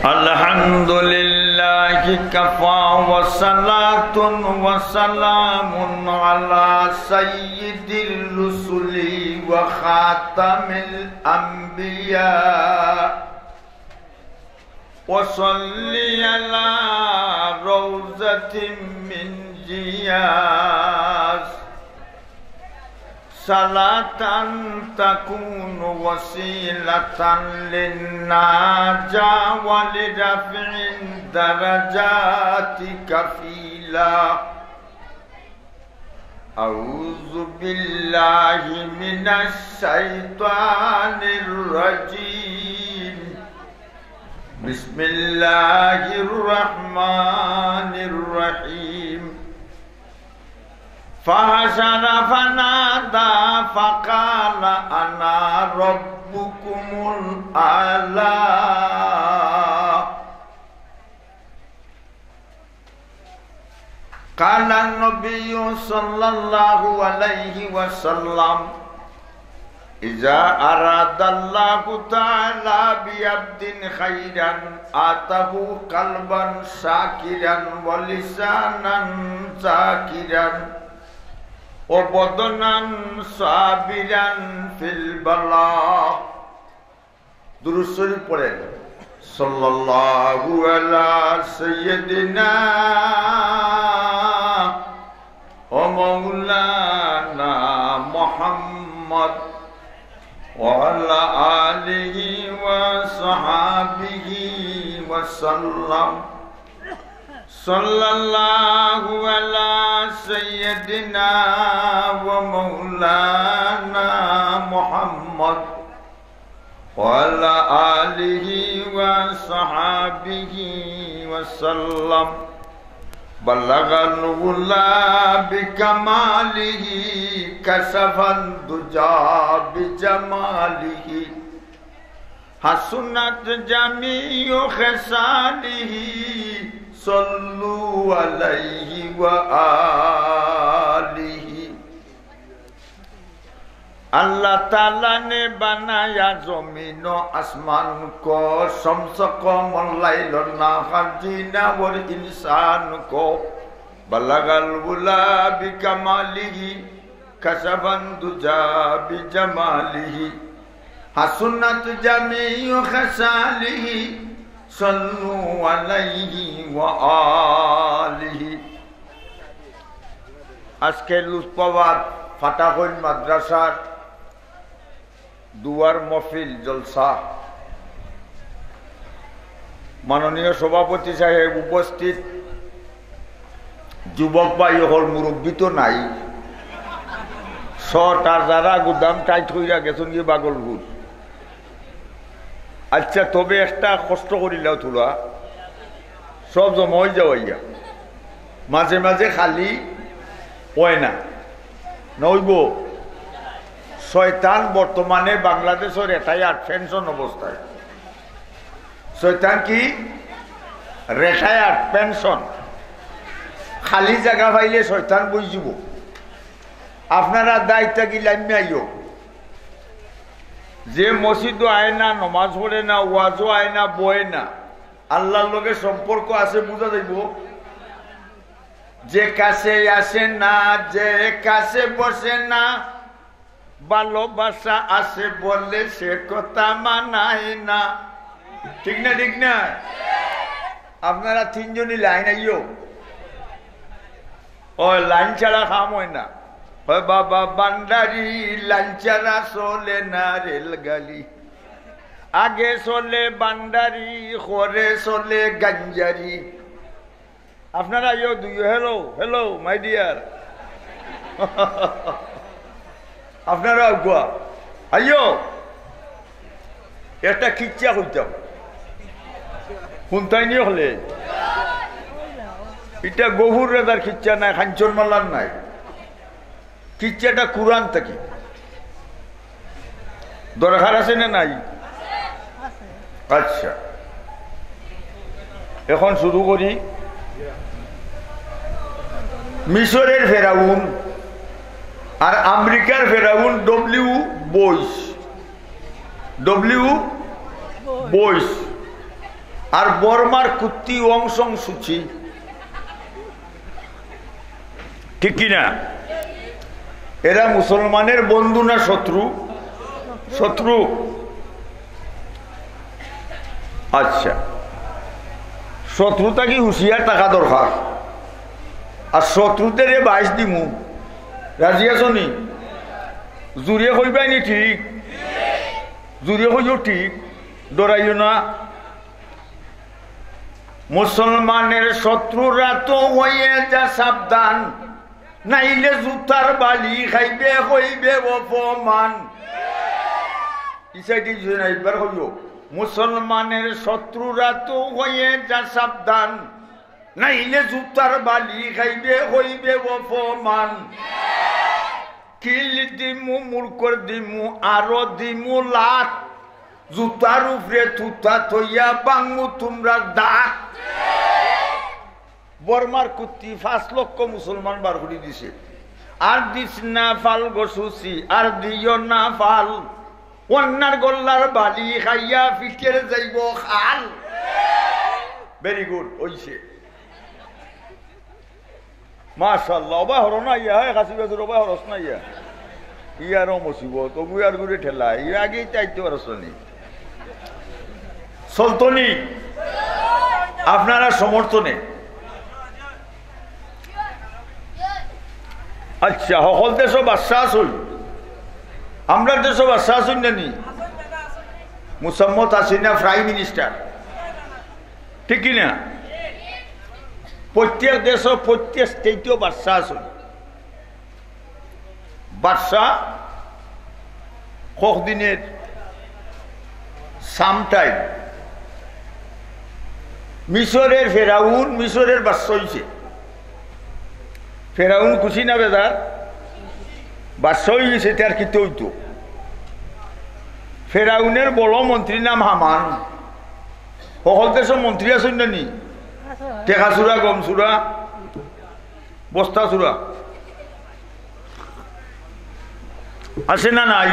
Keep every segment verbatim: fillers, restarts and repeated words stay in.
الحمد لله كفى وصلاة وسلام على سيد الرسل وخاتم الأنبياء وصلي على روضة من جياس صلاة تكون وسيلة للنجاة ولرفع درجات كفيلا. أعوذ بالله من الشيطان الرجيم. بسم الله الرحمن الرحيم. فحشر فنادى فقال أنا ربكم الأعلى. قال النبي صلى الله عليه وسلم: إذا أراد الله تعالى بعبد خيرا آتاه قلبا شاكرا ولسانا ذاكرا وبدنا صابرا في البلاء. দুরূদ শরীফ পড়েন। صلى الله على سيدنا ومولانا محمد وعلى آله وصحبه وسلم. صلى الله على سيدنا ومولانا محمد وعلى آله وصحبه وسلم. بلغ العلا بكماله، كشف الدجى بجماله، حسنت جميع خصاله، صلوا عليه وآله। اللہ تعالیٰ نے بنایا زمین و آسمان کو، شمس قمر لیل نہار جن اور انسان کو۔ بلغ العلا بکمالہ، کشف الدجی بجمالہ، حسنت جمیع خصالہ، صلوا علیہ وآلہ۔ আজকে লুৎফাবাদ ফাটাখইল মাদ্রাসার দুয়ার মহফিল জলসা, মাননীয় সভাপতি সাহেব, উপস্থিত যুবক ভাই অকল, মুরব্বি তো নাই, শর্ট আর যারা গুদাম টাইট কইরা গেছইন গি বাগলপুর। আচ্ছা, তবে একটা কষ্ট করিলাও থুড়া, সব জমা অই যাওয়াইয়া, মাঝে মাঝে খালি অয় না, না অইবো? শয়তান বর্তমানে বাংলাদেশর retired pension অবস্থায়। শয়তান কি? Retired pension। খালি জাগা পাইলে শয়তান বই যিবো। আপনারা দায়িত্ব কি লামিয়া আইও। যে মসজিদও আয় না, নমাজ পড়ে না, ওয়াজও আয় না, বয় না, আল্লাহর লগে সম্পর্ক আছে বুঝা যাইবো। যে কাছে আসে না, যে কাছে বসে না, ভালোবাসা আছে বলে সে কথা মানায় না। ঠিক না, ঠিক না? আপনারা তিনজনই লাইন আইও। ও লাইন ছাড়া কাম অয় না। ও বাবা ভান্ডারি, লাইন ছাড়া চলে না রেলগাড়ি। আগে চলে ভান্ডারি, পরে চলে গাঞ্জারি। আপনারা আইও দুইও, hello, hello, my dear। আপনারা আগুয়া, আইও। একটা কিচ্ছা কইতাম, হুনতায়নি অকলে? ইটা গফুর রেজার কিচ্ছা নায়, কাঞ্চন মালার নায়। কিচ্ছাটা কুরআন থাকি। দরকার আছে না নাই? আচ্ছা, এখন শুরু করি। মিশরের ফেরাউন আর আমেরিকার ফেরাউন ডব্লিউ বুশ, ডব্লিউ বুশ। আর বর্মার কুত্তি অং সং সুচি, ঠিক কি না? এরা মুসলমানের বন্ধু না শত্রু? শত্রু। আচ্ছা, শত্রু থাকি হুঁশিয়ার থাকা দরকার। আর শত্রুতে রে বাইশ দিমু, রাজি আছো নি? জুরে কইবাই নি ঠিক? জুরে কইও ঠিক, ডরাইও না। মুসলমানের শত্রুরা তো হয়ে যা সাবধান, নাইলে জুতার বালি খাইবে, হইবে অপমান। ইসাইতে কিছু না, একবার কইও, মুসলমানের শত্রুরা তো হয়ে যা সাবধান, নাইলে জুতার বালি খাইবে, হইবে অপমান। কিল দিমু, মুড়কর দিমু, আরো দিমু লাত। জুতার উপরে তুতা থইয়া বাংমু তুমরার দাঁত। বর্মার কুত্তি পাঁচ লক্ষ মুসলমান বার করি দিছে। আর দিস না ফাল গো সুচি, আর দিও না ফাল। অন্যার গল্লার বালি খাইয়া ফিকের যাইব খাল। ভেরি গুড, অইছে। মাশাআল্লাহ, ওবা হরো না ইয়া, হয় খাসি বেসুর ওবা হরস না ইয়া। ইয়ারও মুসিবত, ওগু আর গুরে ঠেলা, ইয়া আগেই চাইতে পারস নি। চলতো নি? আপনারা সমর্থনে। আচ্ছা, হকল দেশও বাদশা আছইন, আমরার দেশও বাদশা আছইন না নি? মুসাম্মত আছইন না, প্রাইম মিনিস্টার, ঠিক কি না? প্রত্যেক দেশও, প্রত্যেক স্টেটও বাদশা আছইন। বাদশা কতদিনের? সামটাইম। মিশরের ফেরাউন মিশরের বাদশা অইছে। ফেরাউন খুশি না বেজার? বাদশা অই গেছে, তার কিতা অইতো? ফেরাউনের বড় মন্ত্রীর নাম হামান। হকল দেশও মন্ত্রী আছইন না নি? টেকা চুরা, গম চুরা, বস্তা চুরা। আছে না নাই?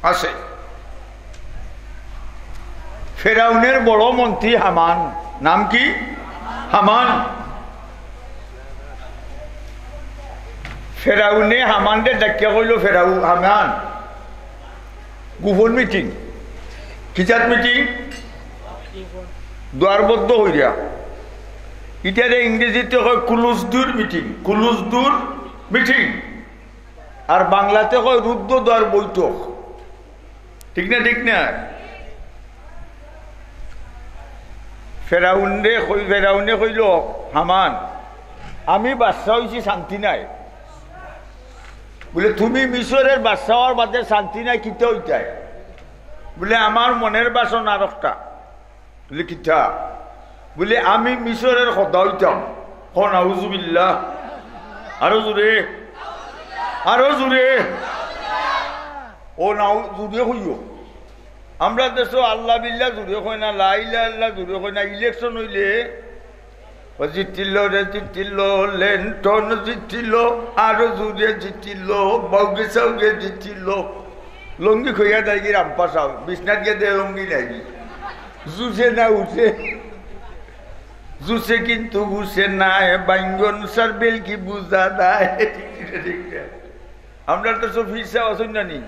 আছে। ফেরাউনের বড় মন্ত্রী হামান। নাম কি? হামান। ফেরাউনে হামানরে ডাকিয়া কইল, "ফেরাউ-, হামান, গোপন মিটিং।" কিজাত মিটিং? দ্বারবদ্ধ হইয়া। ইটারে ইংরেজিতে কয় close door meeting, close door meeting. আর বাংলাতে কয় রুদ্ধ দ্বার বৈঠক। ঠিক না, ঠিক না? ফেরাউনরে কই-, ফেরাউনে কইল, "হামান, আমি বাদশা অইছি, শান্তি নাই।" বলে, "তুমি মিশরের বাদশা অওয়ার বাদে শান্তি নাই, কিতা অইতায়?" বলে, "আমার মনের বাসনা আর একটা।" বলে, "কিতা?" বলে, "আমি মিশরের খোদা অইতাম।" কও নাউজুবিল্লাহ। আরো জোরে, আরো জোরে। ও নাউ-, জোরে কইও। আমরা দেশো আল্লাহ বিল্লাহ জোরে কয় না, লা ইলাহা ইল্লাল্লাহ জোরে কয় না। ইলেকশন অইলে, "ও জিতিল রে জিতিল, লেন্টন জিতিল, আরো জোরে জিতিল, বউগে সউগে জিতিল।" লুঙ্গি খুইয়া দেয় কি রামপা সাহেব, বিছনাত গিয়া দেয় লুঙ্গি নাই। জুসে না উঠে, জুসে কিন্তু গুসে নাই, বাইঙ্গন সার বেল কি বুঝা দেয়। ঠিক না, ঠিক না? আমরা তো সব হিসাব আছইন না নি?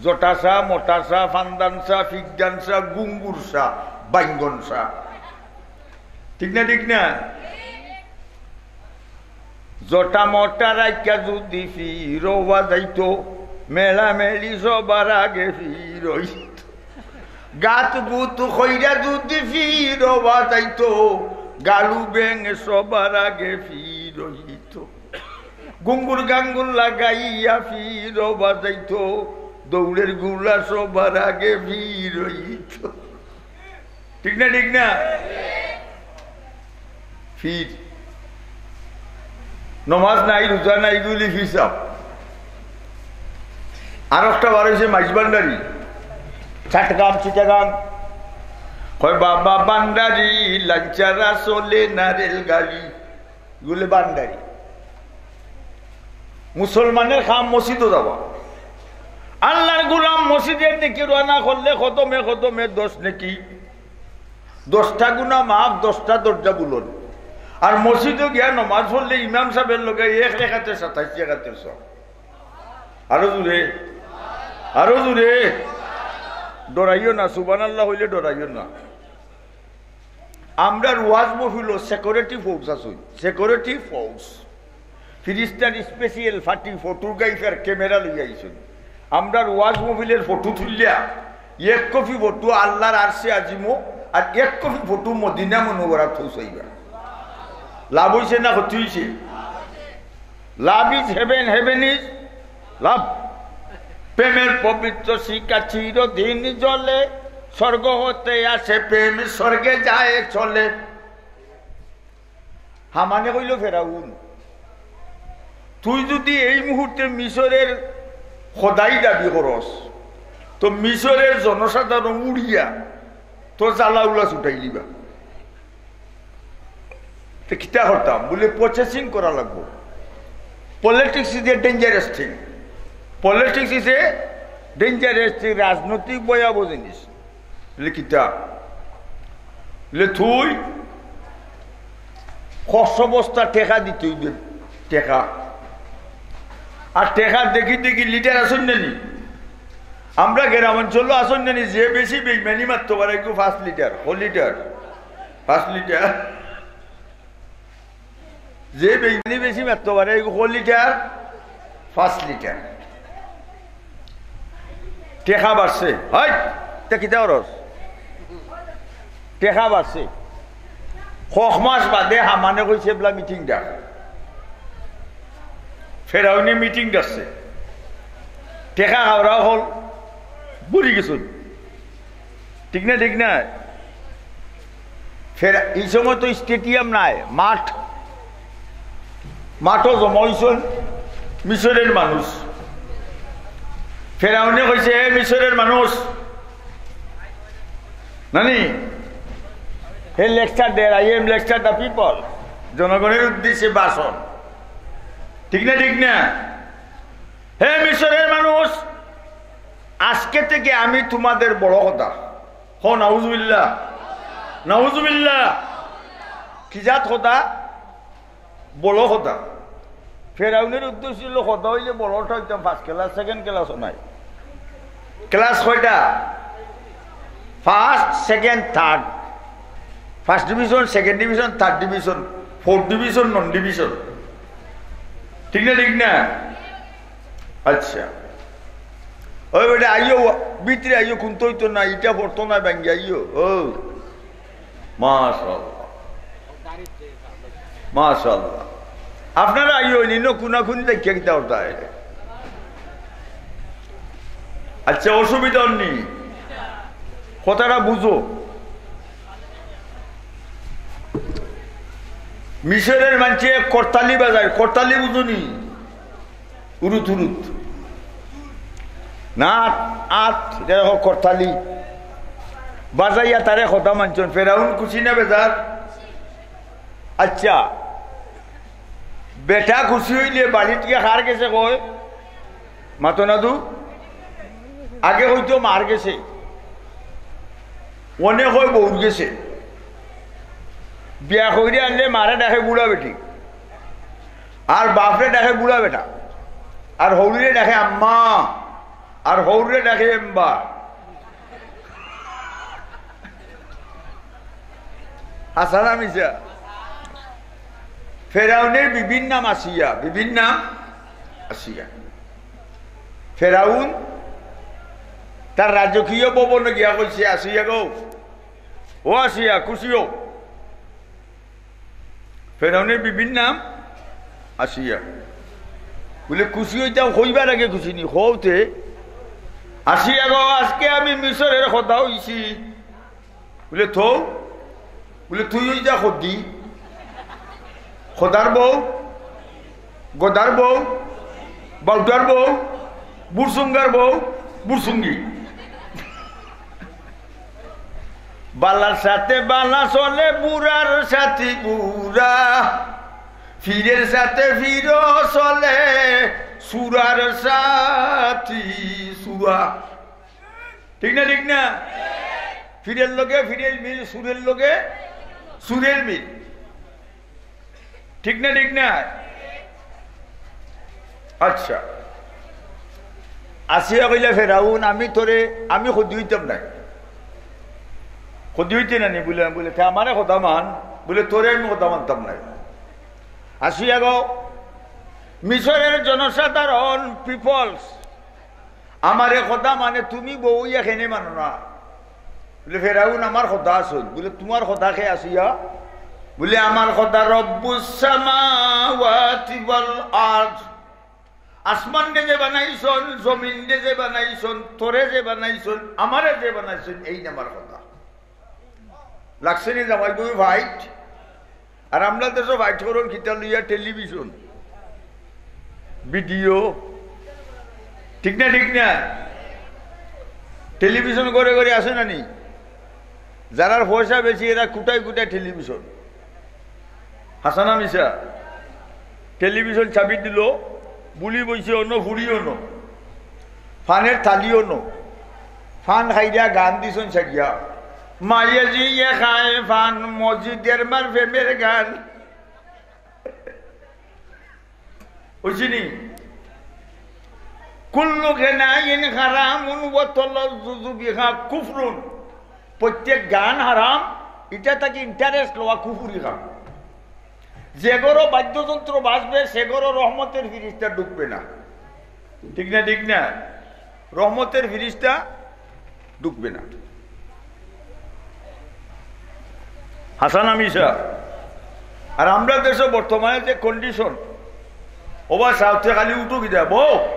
জটাসা, মোটাসা, ফান্দানসা, ফিকদানসা, গুঙ্গুরসা, বাইঙ্গনসা। ঠিক না, ঠিক না? জটা মটা রাখিয়া যদি ফিরোয়া যাইতো, মেলামেলি সবার আগে ফিরইতো। গাত গুত খইরা যদি ফিরোয়া যাইতো, গালু বেং সবার আগে ফিরইতো। গুঙ্গুর গাঙ্গুর লাগাইয়া ফিরোয়া যাইতো, দৌড়ের গুলা সবার আগে ফিরইতো। ঠিক না, ঠিক না? ফির। নমাজ নাই, রোজা নাই, গুলি হিসাব। আর একটা বার অইছে মাইজ ভান্ডারি, চট্টগ্রাম, চিটাগাং। কয়, "বাবা ভান্ডারি, লাঞ্চারা চলে না রেলগাড়ি।" গুলে ভান্ডারি। মুসলমানের কাম মসজিদো যাওয়া। আল্লাহর গোলাম মসজিদের দিকে রওনা করলে কদমে কদমে দশ নেকি। দশটা গুনা মাফ, দশটা দরজা বুলন্দ। আর মসজিদো গিয়া নমাজ পড়লে ইমাম সাহেবের লগে এক রেকাতে সাতাইশ রেকাতের সওয়াব। আরো জোরে, আরো জোরে। ডরাইও না, সুবহানাল্লাহ কইলে ডরাইও না। আমরার ওয়াজ মহফিলো সিকিউরিটি ফোর্স আছে, সিকিউরিটি ফোর্স। ফিরিস্তার স্পেশাল পার্টি ফটোগ্রাফার ক্যামেরা লইয়া আইছইন। আমরার ওয়াজ মহফিলের ফটো তুলিয়া এক কপি ফটো আল্লাহর আরশে আজিমো আর এক কপি ফটো মদিনা মুনাওয়ারাত পৌঁছাইবা। লাভ অইছে না ক্ষতি অইছে? Love is heaven, heaven is love. প্রেমের পবিত্র শিখা চিরদিন জ্বলে, স্বর্গ হতে আসে প্রেম, স্বর্গে যায় চলে। হামানে কইল, ফেরাউন, তুই যদি এই মুহূর্তে মিশরের খোদাই দাবি করস, তো মিশরের জনসাধারণ উড়িয়া তোর জ্বালাউলা ছুটাই দিবা। তো কিতা করতাম? বলে, প্রসেসিং করা লাগবো। Politics is a dangerous thing. Politics is a dangerous thing. রাজনৈতিক ভয়াবহ জিনিস। বলে, কিতা? বলে, তুই কষ্ট বস্তা টেকা দিতে হইবে, টেকা। আর টেকা দেখি দেখি লিডার আছইন না নি? আমরা গ্রামাঞ্চলো আছইন না নি? যে বেশি বেইমানি মারতো পারে, এগু ফার্স্ট লিডার, কো লিডার, ফার্স্ট লিডার। যে বেইমানি বেশি মারতো পারে, এগু কো লিডার, ফার্স্ট লিডার। টেকা বাড়ছে, হয়, তে কিতা করস? টেকা বাড়ছে। কয়েক মাস বাদে হামানে কইছে, এবলা মিটিং ডাক। ফেরাউনে মিটিং ডাকছে। টেকা খাওরা হল, বুড়ি গেছইন। ঠিক না, ঠিক না? ফের এই সময় তো স্টেডিয়াম নাই, মাঠ, মাঠো জমা অইছইন মিশরের মানুষ। ফেরাউনে কইছে, "হে মিশরের মানুষ", নানি, হে লেকচার দের, "I am lecture the people", জনগণের উদ্দেশ্যে ভাষণ। ঠিক না, ঠিক না? "হে মিশরের মানুষ, আজকে থেকে আমি তোমাদের বড় খোদা।" কও নাউজুবিল্লাহ, নাউজুবিল্লাহ। কি জাত খোদা? বড় খোদা। ফেরাউনের উদ্দেশ্য অইল, খোদা অইলে বড়টা অইতাম, ফার্স্ট ক্লাস, সেকেন্ড ক্লাসও নাই। ক্লাস কয়টা? First, second, third. First division, second division, third division, fourth division, non division. ঠিক না, ঠিক না? আচ্ছা, ওই বেটা আইও, ভিতরে আইও, কুন্তা অইতো না, ইটা পড়তো না, ভাঙ্গি আইও। ও, মাশাআল্লাহ, মাশাআল্লাহ। আপনারা আইও, নিনো কুনাকুনি দেখিয়া কিতা করতা? আচ্ছা, অসুবিধা নি, কথাটা বুঝো। মিশরের মানষে করতালি বাজায়, করতালি বুঝো নি? উরুত উরুত। না, আত, আত, ইটা দেখো করতালি। বাজাইয়া তারে খোদা মানছইন। ফেরাউন খুশি না বেজার? আচ্ছা, বেটা খুশি অইলে বাড়িত গিয়া কার গেছে কয়? মাতো না দু? আগে কইতো মার গেছে, অনে কয় বউর গেছে। বিয়া করিয়া আনলে মারে ডাকে বুড়া বেটি, আর বাপরে ডাকে বুড়া বেটা, আর হউরিরে ডাকে আম্মা, আর হউরিরে ডাকে এম্বা। হাছা না মিছা? ফেরাউনের বিবির নাম আসিয়া, বিবির নাম আসিয়া। ফেরাউন তার রাজকীয় ভবনো গিয়া কইছে, "আসিয়া গো, ও আসিয়া, খুশি অও।" ফেরাউনের বিবির নাম আসিয়া। বলে, "খুশি অইতাম, কইবার আগে খুশি নি, কওতে।" "আসিয়া গো, আজকে আমি মিশরের খোদা অইছি।" বলে, "থৌ।" বলে, "তুই অইতা খোদি, খোদার বউ, গদার বউ, বাউটার বউ, বুরসুঙ্গার বউ, বুরসুঙ্গি।" বালার সাথে বালা চলে, বুড়ার সাথে বুড়া, ফিরের সাথে ফিরো চলে, সুরার সাথে সুরা। ঠিক না, ঠিক না? ফিরের লগে ফিরের মিল, সুরের লগে সুরের মিল। ঠিক না, ঠিক না? আচ্ছা, আসিয়া কইলা, "ফেরাউন, আমি তোরে, আমি খোদা অইতাম নায়।" "খোদা অইতে না নি?" বুলে, বুলে, "তে আমারে খোদা মান।" বুলে, "তোরে আমি খোদা মানতাম নায়।" আসিয়া গো, মিশরের জনসাধারণ, পিপলস, আমারে খোদা মানে তুমি বউ অইয়া কেনে মানো না? বুলে, "ফেরাউন, আমার খোদা আছইন।" বুলে, "তুমার খোদা কে আসিয়া?" বুলে, "আমার খোদা রব্বুস সামাওয়াতি ওয়াল আরদ। আসমানরে যে বানাইছইন, জমিনরে যে বানাইছইন, তোরে যে বানাইছইন, আমারে যে বানাইছইন, এইন আমার খোদা।" লাগছে নি জামাই বউ ফাইট? আর আমরা দেশো ফাইট করইন কিতা লইয়া? Television, video. ঠিক না, ঠিক না? টেলিভিশন ঘরে ঘরে আছে না নি? যারার পয়সা বেশি, এরা কুটায় কুটায় টেলিভিশন। হাছা না মিছা? টেলিভিশন চাবি দিল, বুলি বইছে অনো, ফুড়ি অনো, ফানের থালি অনো, ফান খাইরা গান দিছইন সাজিয়া, "মাইয়ে জিয়ে খায় ফান, মজিদের মার প্রেমের গান।" বুঝছনি? "কুল্লু গিনাইন হারামুন ওয়া তালাজ্জুজু বিহা কুফরুন।" প্রত্যেক গান হারাম, ইটা থাকি ইন্টারেস্ট লওয়া কুফুরি কাম। যে ঘরো বাদ্যযন্ত্র বাজবে, সে ঘরো রহমতের ফিরিস্তা ঢুকবে না। ঠিক না, ঠিক না? রহমতের ফিরিস্তা ঢুকবে না। হাছা না মিছা? আর আমরা দেশো বর্তমানে যে কন্ডিশন, ওবা সাউথে খালি উঠো কিতা বউ,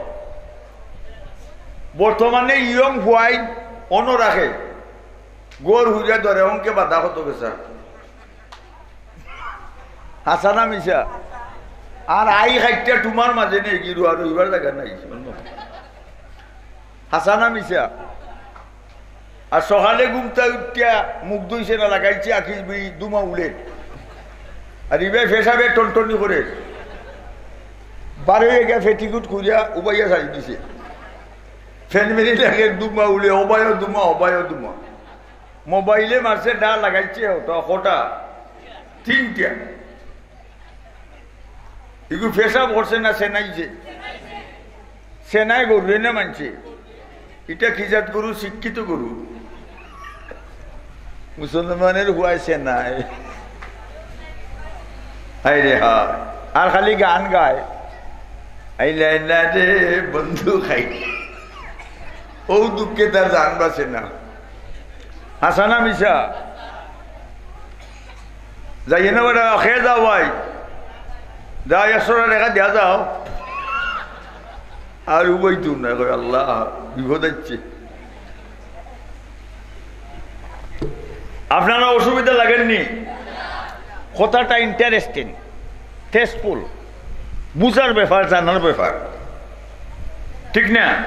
বর্তমানে ইয়ং ফুয়াইন অনো রাখে, ঘর হুইরা ধরে, অনকে বাধা কত গেছা। হাছা না মিছা? আর আই খাইট্টা তুমার মাঝে নেই, গিরু আর রইবার জাগা নাই। হাছা না মিছা? আর সকালে ঘুমতা উঠিয়া মুখ ধইছে না, লাগাইছে আকিস বিড়ি, ধুমা উড়ে। আর ইবায় পেশাবে টনটনি করে। বারো এগা ফেটিকুট খুলিয়া উবাইয়া ছাড়ি দিছে। ফ্যান মেরি লাগে, ধুমা উড়ে, ওবায়ও ধুমা, ওবায়ও ধুমা। মোবাইলে মারছে, ডা লাগাইছে ওটা, কটা? তিনটা। ইগু পেশাব করছে না সেনাইছে? সেনাই গরুরে না মানছে। ইটা কি জাত গরু? শিক্ষিত গরু। মুসলমানের হুয়ায় সেনাই। হায় রে হায়। আর খালি গান গায়। "আইলাই না রে বন্ধু খাই।" ও দুঃখে তার জান বাঁচে না। হাছা না মিছা? যাইয়ে না বেটা, খেয়ে যাও ভাই। যাও, একশো টেকা দিয়া যাও। আর উবাই তো না, কয়, "আল্লাহ, বিপদ হচ্ছে।" আপনারা অসুবিধা লাগেননি? কথাটা ইন্টারেস্টিং, টেস্টফুল, বুঝার ব্যাপার, জানার ব্যাপার, ঠিক না?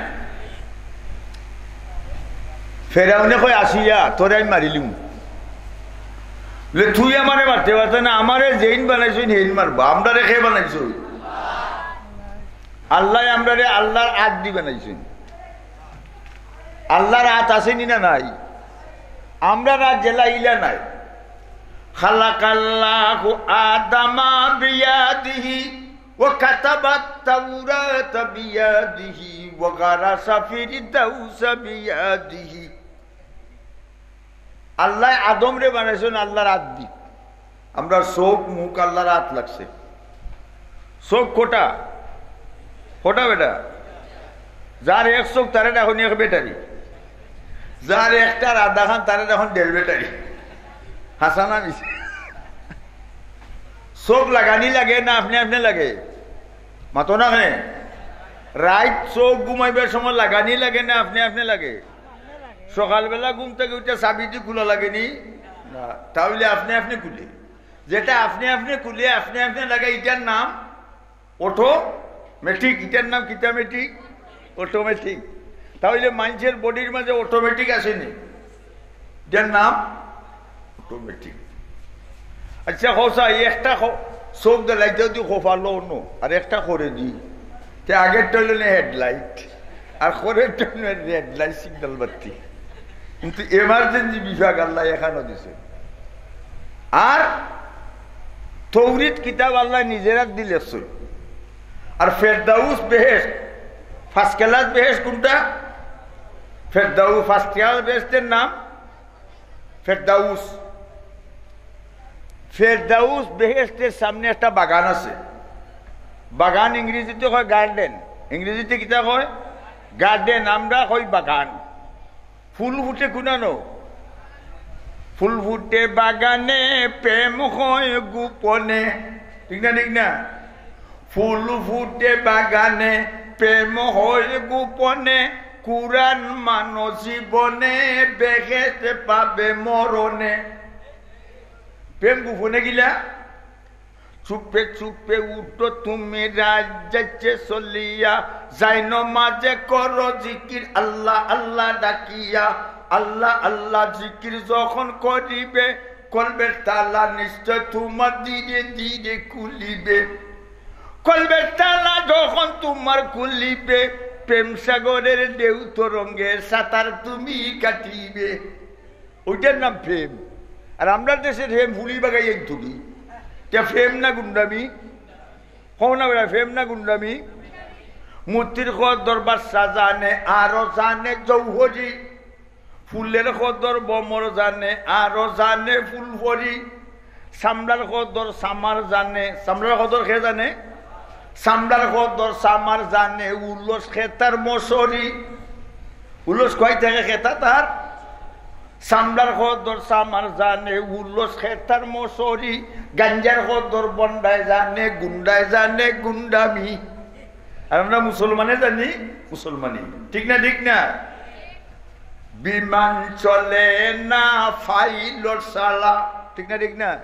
ফেরাউনে কয়, "আসিয়া, তোরে আমি মারিলিমু।" বলে, "তুই আমারে মারতে পারতে না, আমারে যেইন বানাইছইন, হেইন মারবা। আমরারে কে বানাইছইন?" আল্লায় আমরারে আল্লাহর আত দি বানাইছইন। আল্লাহর আত আছে নি না নাই? আমরার আত যেলা ইলা নাই। খালাকাল্লাহু আদামা বিয়াদিহি ওয়া কাতাবাত তাওরাতা বিয়াদিহি ওয়া গারাসা ফিরদাউসা বিয়াদিহি। আল্লায় আদমরে বানাইছইন আল্লাহর আত দি। আমরার চউখ মুখ আল্লাহর আত লাগছে। চউখ কটা? কটা বেটা? যার এক চউখ তারে ডাকইন এক ব্যাটারি, যার একটার আধাখান তারে ডাকইন দেড় ব্যাটারি। হাছা না মিছা? চউখ লাগানি লাগে না আপনে আপনে লাগে? মাতো না কেনে? রাইত চউখ ঘুমাইবার সময় লাগানি লাগে না আপনে আপনে লাগে? সকালবেলা ঘুম থাকি উঠিয়া চাবি দি খুলা লাগেনি? না। তা অইলে আপনে আপনে খুলে। যেটা আপনে আপনে খুলে, আপনে আপনে লাগে, ইটার নাম অটোমেটিক। ইটার নাম কিতা মেটিক? অটোমেটিক। তা অইলে মানষের বডির মাঝে অটোমেটিক আছে নি? ইটার নাম অটোমেটিক। আচ্ছা, কও চাই, একটা খ-, চউখ জ্বালাইতে যদি খোফালো অনো, আর একটা করে দি, তে আগেরটা অইলো নে হেডলাইট, আর করেরটা অইলো রেড লাইট, সিগন্যাল বাতি। কিন্তু emergency বিভাগ আল্লায় এখানো দিছে। আর তৌরিত কিতাব আল্লায় নিজের আত দি লেখছইন। আর ফেরদাউস বেহেশত, first class বেহেশত কুনটা? ফেরদাউস, first class বেহেশতের নাম ফেরদাউস। ফেরদাউস বেহেশতের সামনে একটা বাগান আছে। বাগান ইংরেজিতে কয় garden। ইংরেজিতে কিতা কয়? Garden। আমরা কই বাগান। ফুল ফুটে কুনানো? ফুল ফুটে বাগানে, প্রেম হয় গোপনে। ঠিক না, ঠিক না? ফুল ফুটে বাগানে, প্রেম হয় গোপনে, কুরআন মানো জীবনে, বেহেশত পাবে মরণে। প্রেম গোপনে গিলা? চুপে চুপে উঠো তুমি রাত যাচ্ছে চলিয়া, যাই নমাজে করো জিকির আল্লাহ আল্লাহ ডাকিয়া। আল্লাহ আল্লাহ জিকির যখন করিবে, কলবের তালা নিশ্চয় তোমার ধীরে ধীরে খুলিবে। কলবের তালা যখন তোমার খুলিবে, প্রেম সাগরের ঢেউ তরঙ্গে সাঁতার তুমি কাটিবে। ওইটার নাম প্রেম। আর আমরার দেশে প্রেম ফুলি বাগাইয়া তুলি। তে প্রেম না গুন্ডামি? কও না বেটা, প্রেম না গুন্ডামি? মূর্তির কদর বাদশা জানে, আরো জানে জৌহরি। ফুলের কদর ভ্রমর জানে, আরো জানে ফুলপরি। চামড়ার কদর চামার জানে, চামড়ার কদর কে জানে? চামড়ার কদর চামার জানে, উলস খেতার মশরি। উলস কই থাকে খেতা তার? চামড়ার কদর চামার জানে, উলস খেতার মশরি। গাঞ্জার কদর বন্ডায় জানে, গুন্ডায় জানে গুন্ডামি। আর আমরা মুসলমানে জানি মুসলমানি। ঠিক না, ঠিক না? বিমান চলে না পাইলট ছাড়া। ঠিক না, ঠিক না?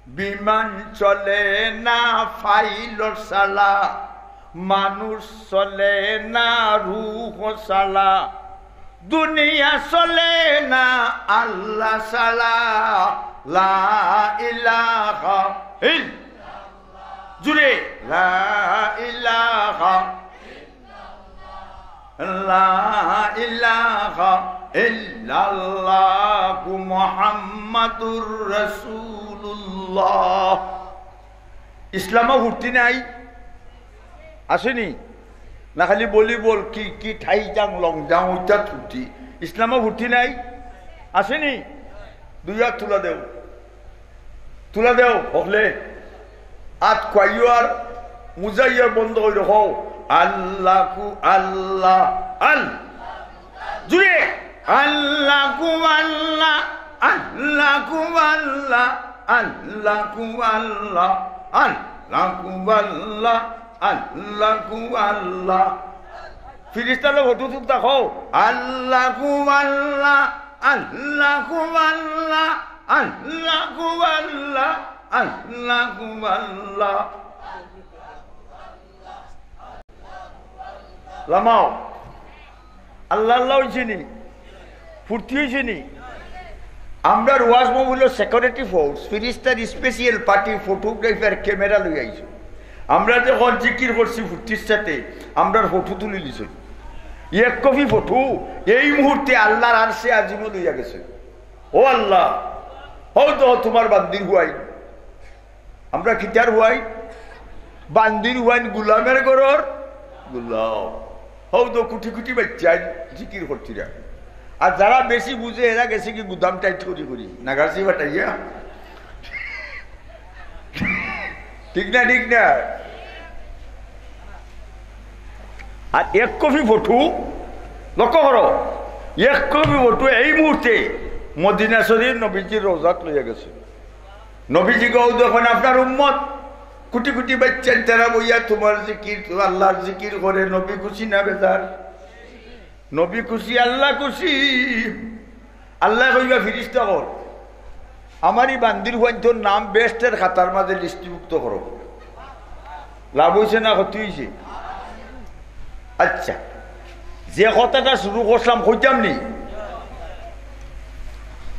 বিমান চলে না পাইলট ছাড়া, মানুষ চলে না রুহ ছাড়া, দুনিয়া চলে না আল্লাহ ছাড়া। লা ইলাহা ইল্লাল্লাহ। জুরে, লা ইলাহা, লা ইলাহা ইল্লাল্লাহু মুহাম্মাদুর রাসূলুল্লাহ। ইসলামো ফুর্তি নাই? আছে নি? না খালি volleyball, cricket, high jump, long jump, ওইটা ফুর্তি। ইসলামো ফুর্তি নাই? আছে নি? দুই আত তুলা দেও। তুলা দেও, হকলে। আত খুয়াইও আর মুজাইয়া বন্ধ করি রাখো। আল্লাহু আল্লাহ, আল-, জুরে। আল্লাহু আল্লাহ, আল্লাহু আল্লাহ, আল্লাহু আল্লাহ, আল্লাহু আল্লাহ, আল্লাহু আল্লাহ। ফিরিস্তার লগে ফটো তুলতা কও। আল্লাহু আল্লাহ, আল্লাহু আল্লাহ, আল্লাহু আল্লাহ, আল্লাহু আল্লাহ। লামাও। আল্লাহ আল্লাহ অইছে নি? ফুর্তি অইছে নি? আমরার ওয়াজ মহফিলর security force, ফিরিস্তার special party, photographer, camera লই আইছো। আমরা যখন জিকির করছি ফুর্তির সাথে, আমরার ফটো তুলি দিছো। এক কপি ফটো এই মুহূর্তে আল্লাহর আরশে আজিমো লইয়া গেছে। ও আল্লাহ, হউ তো তুমার বান্দির হুয়াইন। আমরা কিতার হুয়াইন? বান্দির হুয়াইন, গুলামের ঘরর গুলাম। হউ তো কুটি কুটি বাইচ্চাইন জিকির করতিরা। আর যারা বেশি বুঝে, এরা গেছে কি গুদাম টাইট করি করি, নাগারছি ফাটাইয়া। ঠিক না, ঠিক না? আর এক কপি ফটো, লক্ষ্য করো, এক কপি ফটো এই মুহূর্তে মদিনা শরীফ নবীজির রওজাত লইয়া গেছে। নবীজি গো, যখন আপনার উম্মত কুটি কুটি বাইচ্চাইন তারা বইয়া তুমার জিকির, আল্লাহর জিকির করে, নবী খুশি না বেজার? নবী খুশি, আল্লাহ খুশি। আল্লায় কইবা ফিরিস্তা অকল, আমার ই বান্দির হুয়াইন্তর নাম বেহেশতের খাতার মাঝে লিস্টিভুক্ত করো। লাভ অইছে না ক্ষতি অইছে? আচ্ছা, যে কথাটা শুরু করছিলাম, কইতাম নি?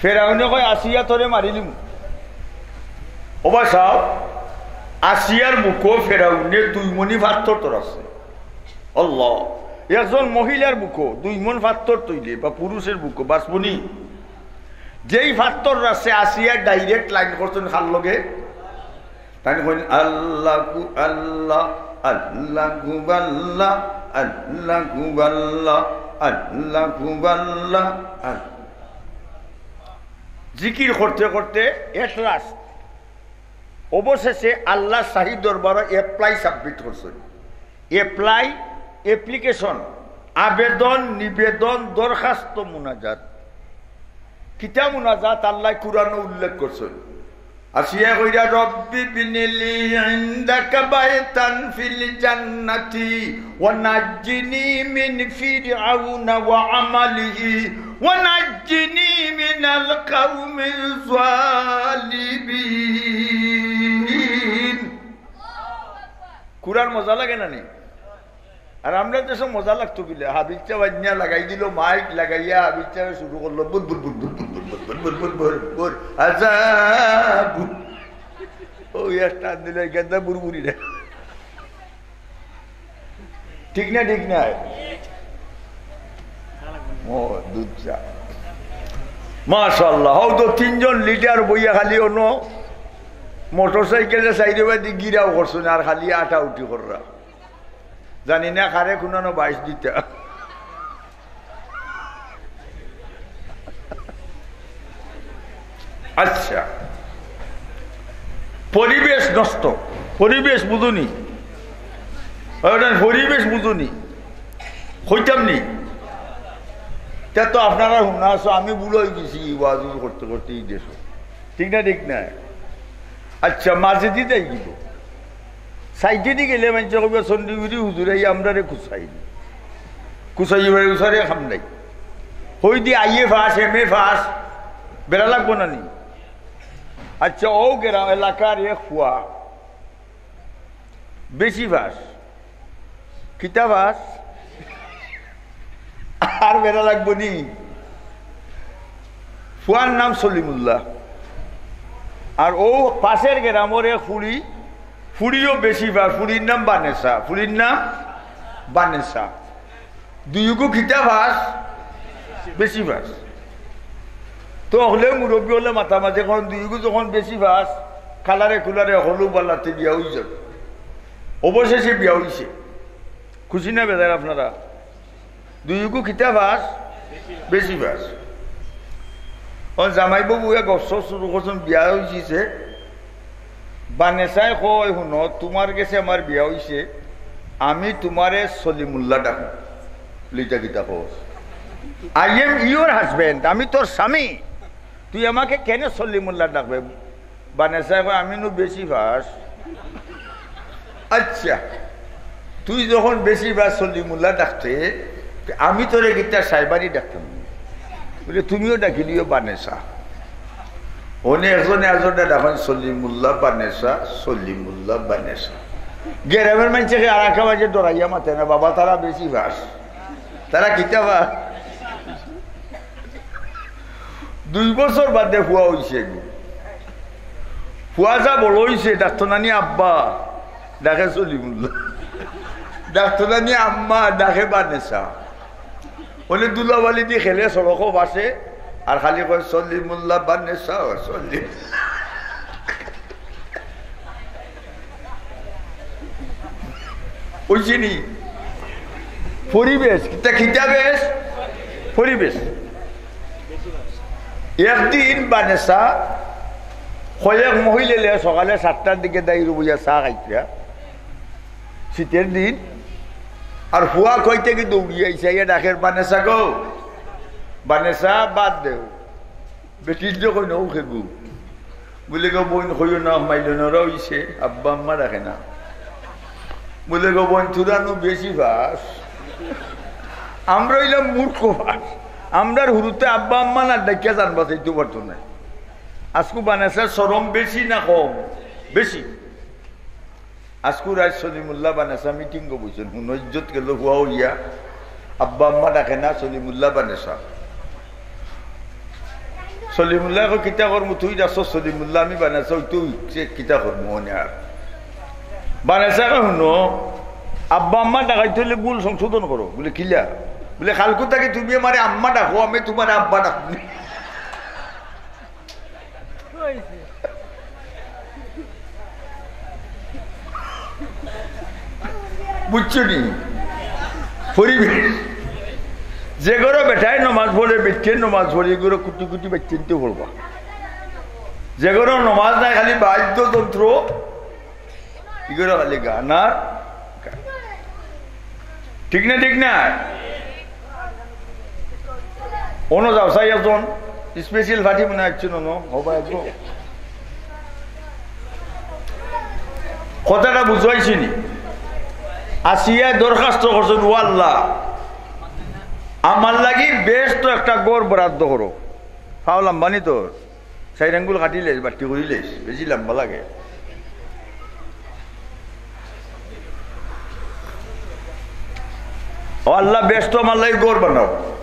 ফেরাউনে কয়, "আসিয়া, তোরে মারিলিমু।" ও বা চাও, আসিয়ার মুখো ফেরাউনে দুই মণি পাথর ধরাইছে। আল্লাহ, একজন মহিলার বুকো দুই মন ফাত্তর তইলে বা পুরুষের বুকো বাঁচবনি, যেই ফাত্তর রাসে আসিয়া ডাইরেক্ট লাইন করছইন কার লগে? তাইন কইন, "আল্লাহু আল্লাহ, আল্লাহু আল্লাহ, আল্লাহু আল্লাহ, আল্লাহু আল্লাহ।" আর জিকির করতে করতে at last অবশেষে আল্লাহর শাহী দরবারো apply submit করছইন। Apply, application, আবেদন, নিবেদন, দরখাস্ত, মুনাজাত। কিতা মুনাজাত আল্লায় কুরআনো উল্লেখ করছইন? আসিয়া কইরা, "রব্বি বিনিলি ইনদাকা বাইতান ফিল জান্নাতি ওয়া নাজ্জিনি মিন ফিরআউনা ওয়া আমালিহি ওয়া নাজ্জিনি মিনাল কাউমিজ জালিমিন।" কুরআন মজা লাগে না নি? আর আমরা দেশো মজা লাগতো কিলা, হাবিব সাব আইয়া লাগাই দিল, মাইক লাগাইয়া হাবিব সাবে শুরু করলো, বুর বুর বুর বুর বুর বুর বুর বুর বুর বুর, আজাবু। ও ইয়ার টান দিলে গেন্দা বুরবুরি রে। ঠিক না, ঠিক না? ও, দুধ চা। মাশাআল্লাহ, হউ তো তিনজন লিডার বইয়া খালি অনো মোটরসাইকেলে সাইডে বাদি গিরাও করছইন, আর খালি আটা উঠি কররা। জানি না কারে কুনানো বাইশ দিতা। আচ্ছা, পরিবেশ নষ্ট, পরিবেশ বুঝুনি, ওটা পরিবেশ বুঝুনি, কইতাম নি। তা তো আপনারা হুনা আছো, আমি বুড়া অই গেছি ওয়াজ করতে করতে এই দেশো, ঠিক না, ঠিক না? আচ্ছা, মাঝে দি যাই দিব। সাইডে দি গেলে মানষে কইবা, "সন্ডি বিড়ি হুজুরে আমরারে কুচাইল।" কুচাইবার উসারে কাম নাই। হউ দি আইএ পাস, এমএ পাস, বেড়া লাগবো না নি? আচ্ছা, ও গেরা এলাকার এক ফুয়া, বেশি পাস। কিতা পাস? আর বেড়া লাগবো নি? ফুয়ার নাম সলিমুল্লাহ। আর ও পাশের গ্রামর এক ফুড়ি, ফুড়িও বেশি পাস, ফুড়ির নাম বানেসা, ফুড়ির নাম বানেসা। দুইগু কিতা পাস? বেশি পাস। তো হকলে মুরব্বি অকলে মাতামাতি করইন, দুইগু যখন বেশি পাস, কালারে কুলারে হকলউ বালাতে বিয়া অই যার। অবশেষে বিয়া অইছে। খুশি না বেজার আপনারা? দুইগু কিতা পাস? বেশি পাস। ও জামাই বউয়ে গপ সপ শুরু করছইন, বিয়া অইছে। বানেসায় কয়, "হুনো, তুমার গেছে আমার বিয়া অইছে, আমি তুমারে সলিমুল্লাহ ডাকমু।" বুলে, "ইটা কিতা কস? I am your husband, আমি তোর স্বামী, তুই আমাকে কেনে সলিমুল্লাহ ডাকবে?" বানেসায় কয়, "আমি নু বেশি পাস।" "আচ্ছা, তুই যখন বেশি পাস সলিমুল্লাহ ডাকতে, তে আমি তোরে কিতা সাইবানি ডাকতাম?" বুলে, "তুমিও ডাকিলিও বানেসা।" অনে একজনে আরজনরে ডাকইন সলিমুল্লাহ বানেসা, সলিমুল্লাহ বানেসা। গ্রামর মানষে আর একটা মানষে ডরাইয়া মাতে না, বাবা, তারা বেশি পাস। তারা কিতা পাস? দুই বছর বাদে ফুয়া অইছে গো। ফুয়া যা বড় অইছে, ডাকতো নানি আব্বা, ডাকে সলিমুল্লাহ। ডাকতো নানি আম্মা, ডাকে বানেসা। অনে ধুলাবালি দি খেলে সড়কো পাশে, আর খালি কয়, "সলিমুল্লাহ বানেসা, সলিম।" অইছে নি? পরিবেশ, কিতা, কিতা বেশ? পরিবেশ। একদিন বানেসা কয়েক মহিলারে সকালে সাতটার দিকে দাইরো বইয়া চা খাইতরা, শীতর দিন। আর ফুয়া কই থাকি দৌড়িয়া আইছে, আইয়া ডাকের, "বানেসা গো, বানেসা, ভাত দেও।" বেটির যখন ও খেগু, বুলে, "গো বইন, কইও না, মাইলো নরা অইছে, আব্বা আম্মা ডাকে না।" বুলে, "গো বইন, তুরা নু বেশি পাস, আমরা অইলাম মূর্খ পাস, আমরার হুরুতে আব্বা আম্মা না ডাকিয়া জান বাঁচাইতে পারতো না।" আজকু বানেসার শরম বেশি না কম? বেশি। আজকু রাইত সলিমুল্লাহ বানেসা মিটিংও বইছইন, হুনো ইজ্জত গেল ফুয়া অইয়া, আব্বা আম্মা ডাকে না, সলিমুল্লাহ বানেসা। সলিমুল্লাহ কয়, "কিতা করমু, তুই ডাকছস সলিমুল্লাহ, আমি বানেসা অইতে অইছে, কিতা করমু অনে আর?" বানেসা কয়, "হুনো, আব্বা আম্মা ডাকাইতে অইলে ভুল সংশোধন করো। বুলে, "কিলা?" বুলে, "কালকু থাকি তুমি আমারে আম্মা ডাকো, আমি তুমারে আব্বা ডাকমু।" বুঝছো নি? পরিবেশ। যে ঘরো বেটায় নমাজ পড়ে, বেটিয়ে নমাজ পড়ে, ই ঘরো কুটি কুটি বেটিন্তে পড়বা। যে ঘরো নমাজ নাই, খালি বাদ্যযন্ত্র, ই ঘরো খালি গান আর গান। ঠিক না, ঠিক না? অনো যাও, চাই একজন special party মনে হচ্ছে, নন, হবা একজন। কথাটা বুঝাইছি নি? আসিয়া দরখাস্ত করছইন, "ও আল্লাহ, আমার লাগি বেহেস্তো একটা ঘর বরাদ্দ করো।" ফাও লাম্বা নি তো, চাইর আঙ্গুল কাটিলে, বাট্টি করিলে, বেশি লাম্বা লাগে। "ও আল্লাহ, বেহেস্তো আমার লাগি ঘর বানাও।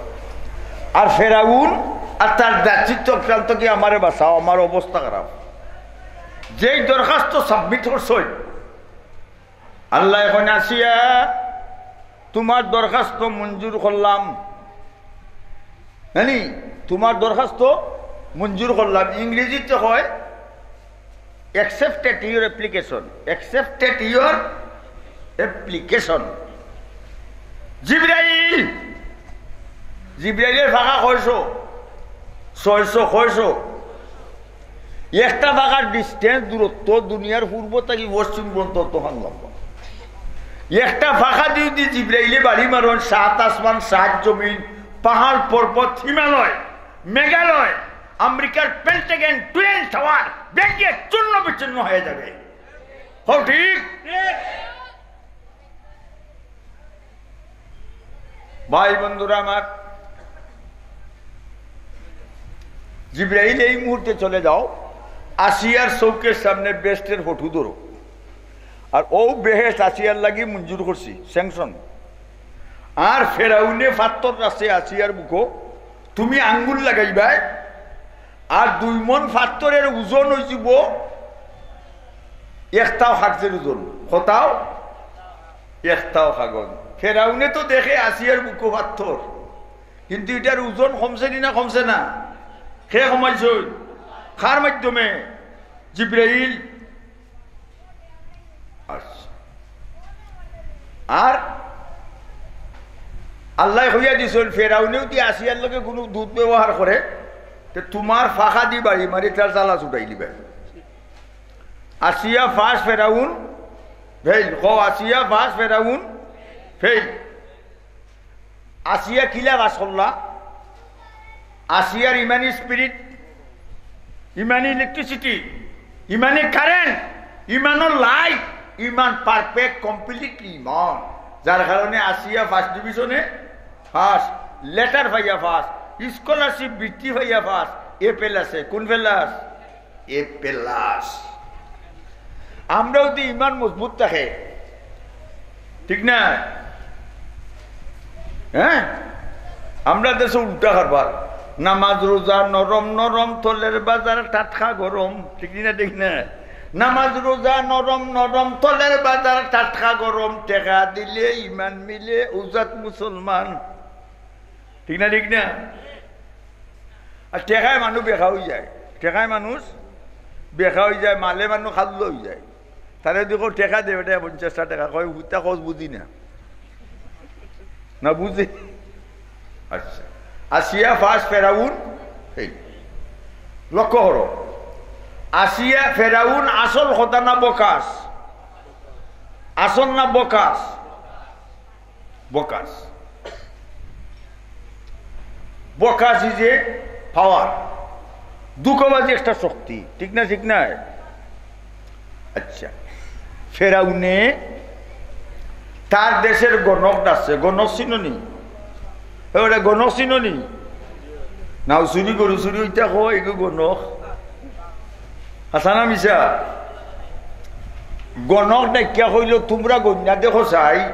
আর ফেরাউন আর তার দাসী চক্রান্ত কি আমারে বাঁচাও, আমার অবস্থা খারাপ।" যেই দরখাস্ত submit করছইন, আল্লায় কইন, "আসিয়া, তুমার দরখাস্ত মঞ্জুর করলাম।" জানি, "তুমার দরখাস্ত মঞ্জুর করলাম।" ইংরেজিতে কয়, "Accepted your application, accepted your application." জিব্রাইল, জিব্রাইলের ফাঁকা কয়শো? ছয়শো, কয়শো? একটা ফাঁকার distance, দূরত্ব, দুনিয়ার পূর্ব থাকি পশ্চিম পর্যন্ত অতখান লম্বা। একটা ফাঁকা দি যদি জিব্রাইলে বাড়ি মারইন, সাত আসমান, সাত জমিন, পাহাড়, পর্বত, হিমালয়, মেঘালয়, আমেরিকার পেন্টাগন, টুইন টাওয়ার ভেঙে চূর্ণ বিচূর্ণ হয়ে যাবে। হক ঠিক? ভাই বন্ধুরা আমার, জিব্রাইল, এই মুহূর্তে চলে যাও, আসিয়ার চউখের সামনে বেহেস্তের ফটো ধরো। আর অউ বেহেস্ত আসিয়ার লাগি মঞ্জুর করছি, sanction। আর ফেরাউনে পাত্থর রাখছে আসিয়ার বুকো, তুমি আঙ্গুল লাগাইবায়, আর দুই মন পাত্থরের ওজন অইযিবো একটাও কাগজের ওজন। কটাও? একটাও কাগজ। ফেরাউনে তো দেখে আসিয়ার বুকো পাত্থর, কিন্তু ইটার ওজন কমছে নি না কমছে না? কে কমাইছইন? কার মাধ্যমে? জিব্রাইল। আচ্ছা। আর আল্লায় কইয়া দিছইন, ফেরাউনে যদি আসিয়ার লগে কুনু দুর্ব্যবহার করে, তে তুমার ফাঁকা দি বাড়ি মারি তার জ্বালা ছুটাই দিবা। আসিয়া পাস, ফেরাউন ফেইল। কও, আসিয়া পাস, ফেরাউন ফেইল। আসিয়া কিলা পাস করলা? আসিয়ার ইমানি spirit, ইমানি electricity, ইমানি current, ইমানর light, ইমান perfect, completely ইমান। যার কারণে আসিয়া first division-এ পাস, letter পাইয়া পাস, scholarship বৃত্তি পাইয়া পাস, A plus-এ। কুন plus? A plus। আমরাও তো ইমান মজবুত থাকে, ঠিক না? হ্যাঁ, আমরা দেশো উল্টা কারবার। নামাজ রোজা নরম নরম, তলের বাজার টাটকা গরম, ঠিক না, ঠিক না? নামাজ রোজা নরম নরম, তলের বাজার টাটকা গরম, টেকা দিলে ইমান মিলে, উজাত মুসলমান, ঠিক না, ঠিক না? আর টেকায় মানুষ বেকা অইযায়, টেকায় মানুষ বেকা অইযায়, মালে মানুষ খাল্ল অইযায়। তারে দেখো টেকা দে বেটা, পঞ্চাশটা টেকা, কয়, "হুতা কস বুঝি না।" না বুঝি? আচ্ছা, আসিয়া পাস, ফেরাউন ফেইল। লক্ষ্য করো, আসিয়া, ফেরাউন আসল কথা না বকাস? আসল না বকাস? বকাস। বকাস is a power। ধোঁকাবাজি একটা শক্তি, ঠিক না, ঠিক না? আচ্ছা, ফেরাউনে তার দেশের গণক ডাকছে। গণক চিনো নি? এ, ওটা গণক চিনো নি? নাও, চুরি গরু চুরি ওইটা কয়, এগু গণক। হাছা না মিছা? গণক ডাকিয়া কইল, "তুমরা গইন্না দেখো চাই,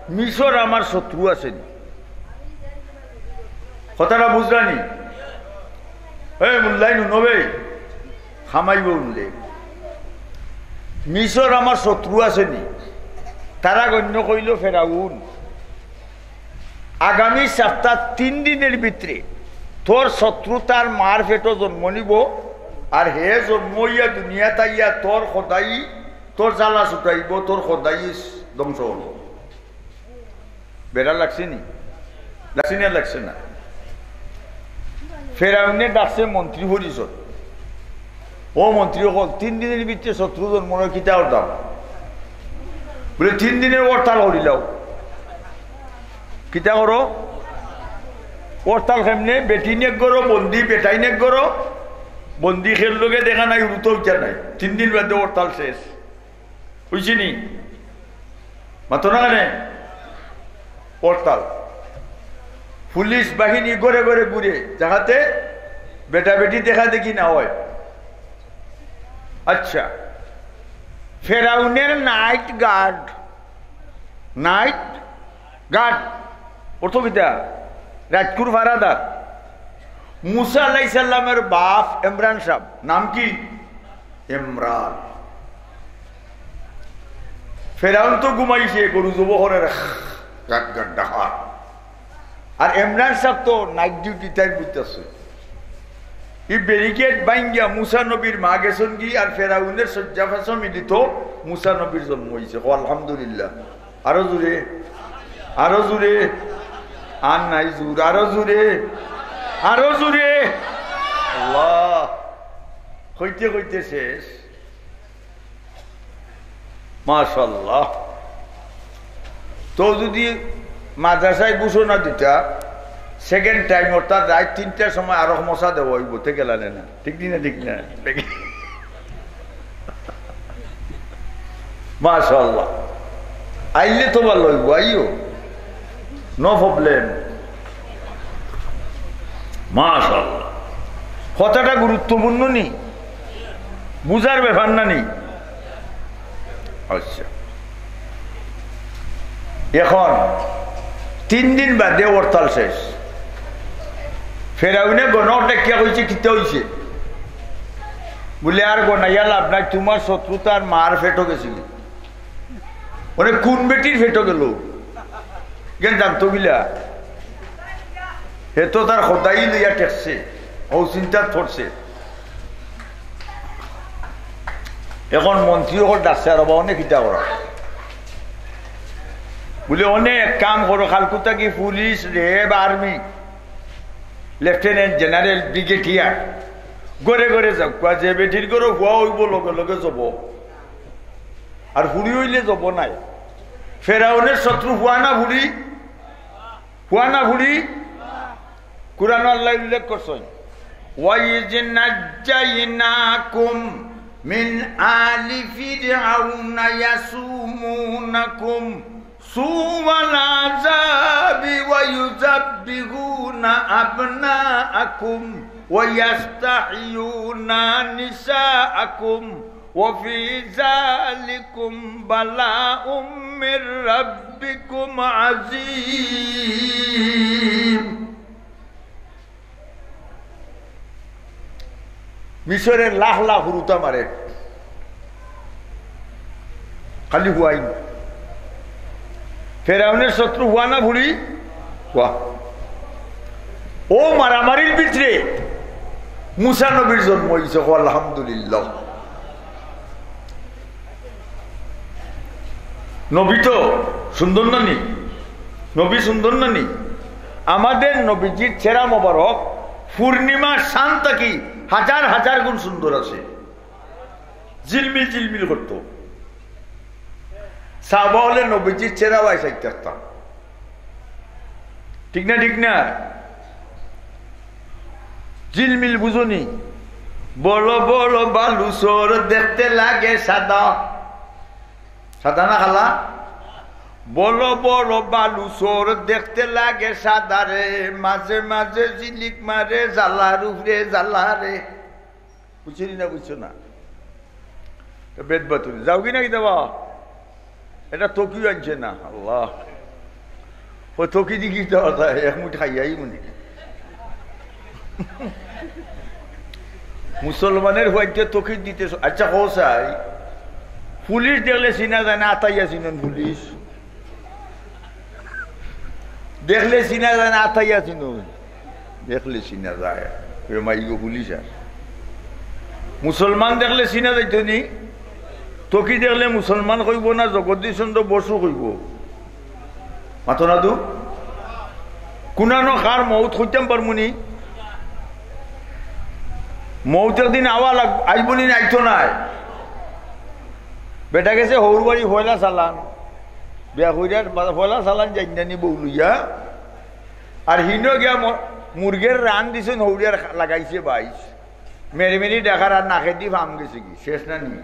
মিশর আমার শত্রু আছে নি?" কথাটা বুঝলা নি? এ মুল্লাই নুনবে, খামাইব উনলে। "মিশর আমার শত্রু আছে নি?" তারা গণ্য কইল ফেরাউন, আগামী সপ্তাহ তিন দিনের ভিতরে তোর শত্রু তার মার পেটো জন্ম নিব, আর হে জন্ম হইয়া দুনিয়াত আইয়া তোর খোদাই, তোর জ্বালা ছুটাইব, তোর খোদাই ধ্বংস হইব। বেড়া লাগছে নি? লাগছে না, লাগছে না? ফেরাউনে ডাকছে মন্ত্রী পরিষদ। ও মন্ত্রী অকল, তিন দিনের ভিতরে শত্রু জন্ম নয়, কিতা করতাম? বলে, তিন দিনের হরতাল করিলাও। কিতা করো? হরতাল কেমনে? বেটিন এক ঘরো বন্দি, বেটাইন এক ঘরো বন্দি, খের লগে দেখা নাই, উড়ুতো উঠা নাই। তিন দিন বাদে হরতাল শেষ। বুঝছি নি? মাতো না কেনে? হরতাল। পুলিশ বাহিনী ঘরে ঘরে ঘুরে, যাহাতে বেটা বেটি দেখা দেখি না হয়। আচ্ছা, ফেরাউনের নাইট গার্ড, নাইট গার্ড অর্থ কিতা? রাইতকুর ফারাদার। মুসা আলাইহিস সালামের বাপ ইমরান সাব, নাম কি? ইমরান। ফেরাউন তো ঘুমাইছে, গরু জবো করের গাট গাট ডাহার। আর ইমরান সাব তো নাইট ডিউটি টাইম বুঝতেছে। এই ব্যারিকেড ভাঙ্গিয়া মুসা নবীর মা গেছইন গি, আর ফেরাউনের শয্যা ফাঁসো মিলিত মুসা নবীর জন্ম হইছে। কও আলহামদুলিল্লাহ। আরো জোরে, আরো জোরে। আর নাই জোর, আরো জোরে, আরো জোরে। আল্লাহ, কইতে কইতে শেষ। মাশাআল্লাহ। তো যদি মাদ্রাসায় ঘোষণা দিতা, সেকেন্ড টাইম, অর্থাৎ রাইত তিনটার সময় আরো মশা দেওয়া হইব, তে গেলা না, ঠিক না? ঠিক না? মাশাআল্লাহ। আইলে তো ভালা অইব, আইও, নো প্রবলেম। মাশাআল্লাহ। কথাটা গুরুত্বপূর্ণ নি? বুঝার ব্যাপার না নি? আচ্ছা, এখন তিন দিন বাদে হরতাল শেষ। ফেরাউনে গণক ডাকিয়া কইছে, "কিতা হইছে?" বলে, "আর গনাইয়া লাভ নাই, তোমার শত্রু তার মার পেটো গেছিল।" মানে কোন বেটির পেটো গেল? কেন জানতো গিলা? হে তো তার খোদাই লইয়া ঠেকছে, ও চিন্তাত পড়ছে। এখন মন্ত্রী অকল ডাকছে, আর বাবা অনেক কিতা করা। বলে, "অনেক কাম করো, কালকু থাকি police, RAB, army, lieutenant general, brigadier, ঘরে ঘরে যাউক্কা, যে বেটির ঘরো ফুয়া অইব লগে লগে জবো।" আর ফুড়ি অইলে জবো নাই। ফেরাউনের শত্রু ফুয়া না ফুড়ি? ফুয়া না ফুড়ি? কুরআনো আল্লায় উল্লেখ করছইন, "ওয়াইজ নাজ্জাইনাকুম মিন আলি ফিরআউনা ইয়াসুমুনাকুম সুআল আযাবি ওয়া ইউযাব্বিহুনা আবনাআকুম ওয়া ইয়াস্তাহইয়ুনা নিসাআকুম।" وفي ذلكم بلاء من ربكم عظيم। মিশরের লাখ লাখ হুরুতা মারে, খালি ফুয়াইন। ফেরাউনের শত্রু ফুয়া না ফুড়ি? ফুয়া। ও মারামারির ভিতরে মুসা নবীর জন্ম হইছে, কও আলহামদুলিল্লাহ। নবী তো সুন্দর না নি? নবী সুন্দর না নি? আমাদের নবীজির চেহারা মোবারক পূর্ণিমার চান থাকি হাজার হাজার গুণ সুন্দর আছে। ঝিলমিল ঝিলমিল করতো। সাহাবা অকলে নবীজির চেহারা বায় চাইতা থাকতা। ঠিক না, ঠিক না? ঝিলমিল বুঝো নি? বড় বড় বালুচর দেখতে লাগে সাদা। সাদা না কালা? বড় বড় বালুচর দেখতে লাগে সাদা রে, মাঝে মাঝে ঝিলিক মারে জ্বালার উপরে জ্বালা রে। বুঝছো নি না বুঝছো না? তো বেদ বাতুরি। যাওগি না কিতা বা? এটা তকিও আনছে না। আল্লাহ। ও তকি দি কিতা অইতো? এক মুঠি খাইয়াই মনে। মুসলমানের ফুয়াইন্তে তকি দিতে স-, আচ্ছা, কও চাই। পুলিশ দেখলে চিনা যায় না, আতাইয়া চিনইন পুলিশ। দেখলে চিনা যায় না, আতাইয়া চিনইন। দেখলে চিনা যায়। এ মাইগো পুলিশ আর। মুসলমান দেখলে চিনা যাইতো নি? টকি দেখলে মুসলমান কইবো না জগদীশ চন্দ্র বসু কইবো? মাতো না দু? কুনানো কার মউত কইতাম পারমু নি? মউত একদিন আওয়া লাগ-, আইবো নি না আইতো নায়? বেটা গেছে হউর বাড়ি পয়লা চালান। বিয়া করিয়া পয়লা চালান যাইন না নি বউ লইয়া। আর হিনো গিয়া ম-, মুরগের রান দিছইন হউরিয়ার লাগাইছে বাইশ। মেরে মেরে দেখার আর নাকেদি ফাম গেছে কি? শেষ না নি?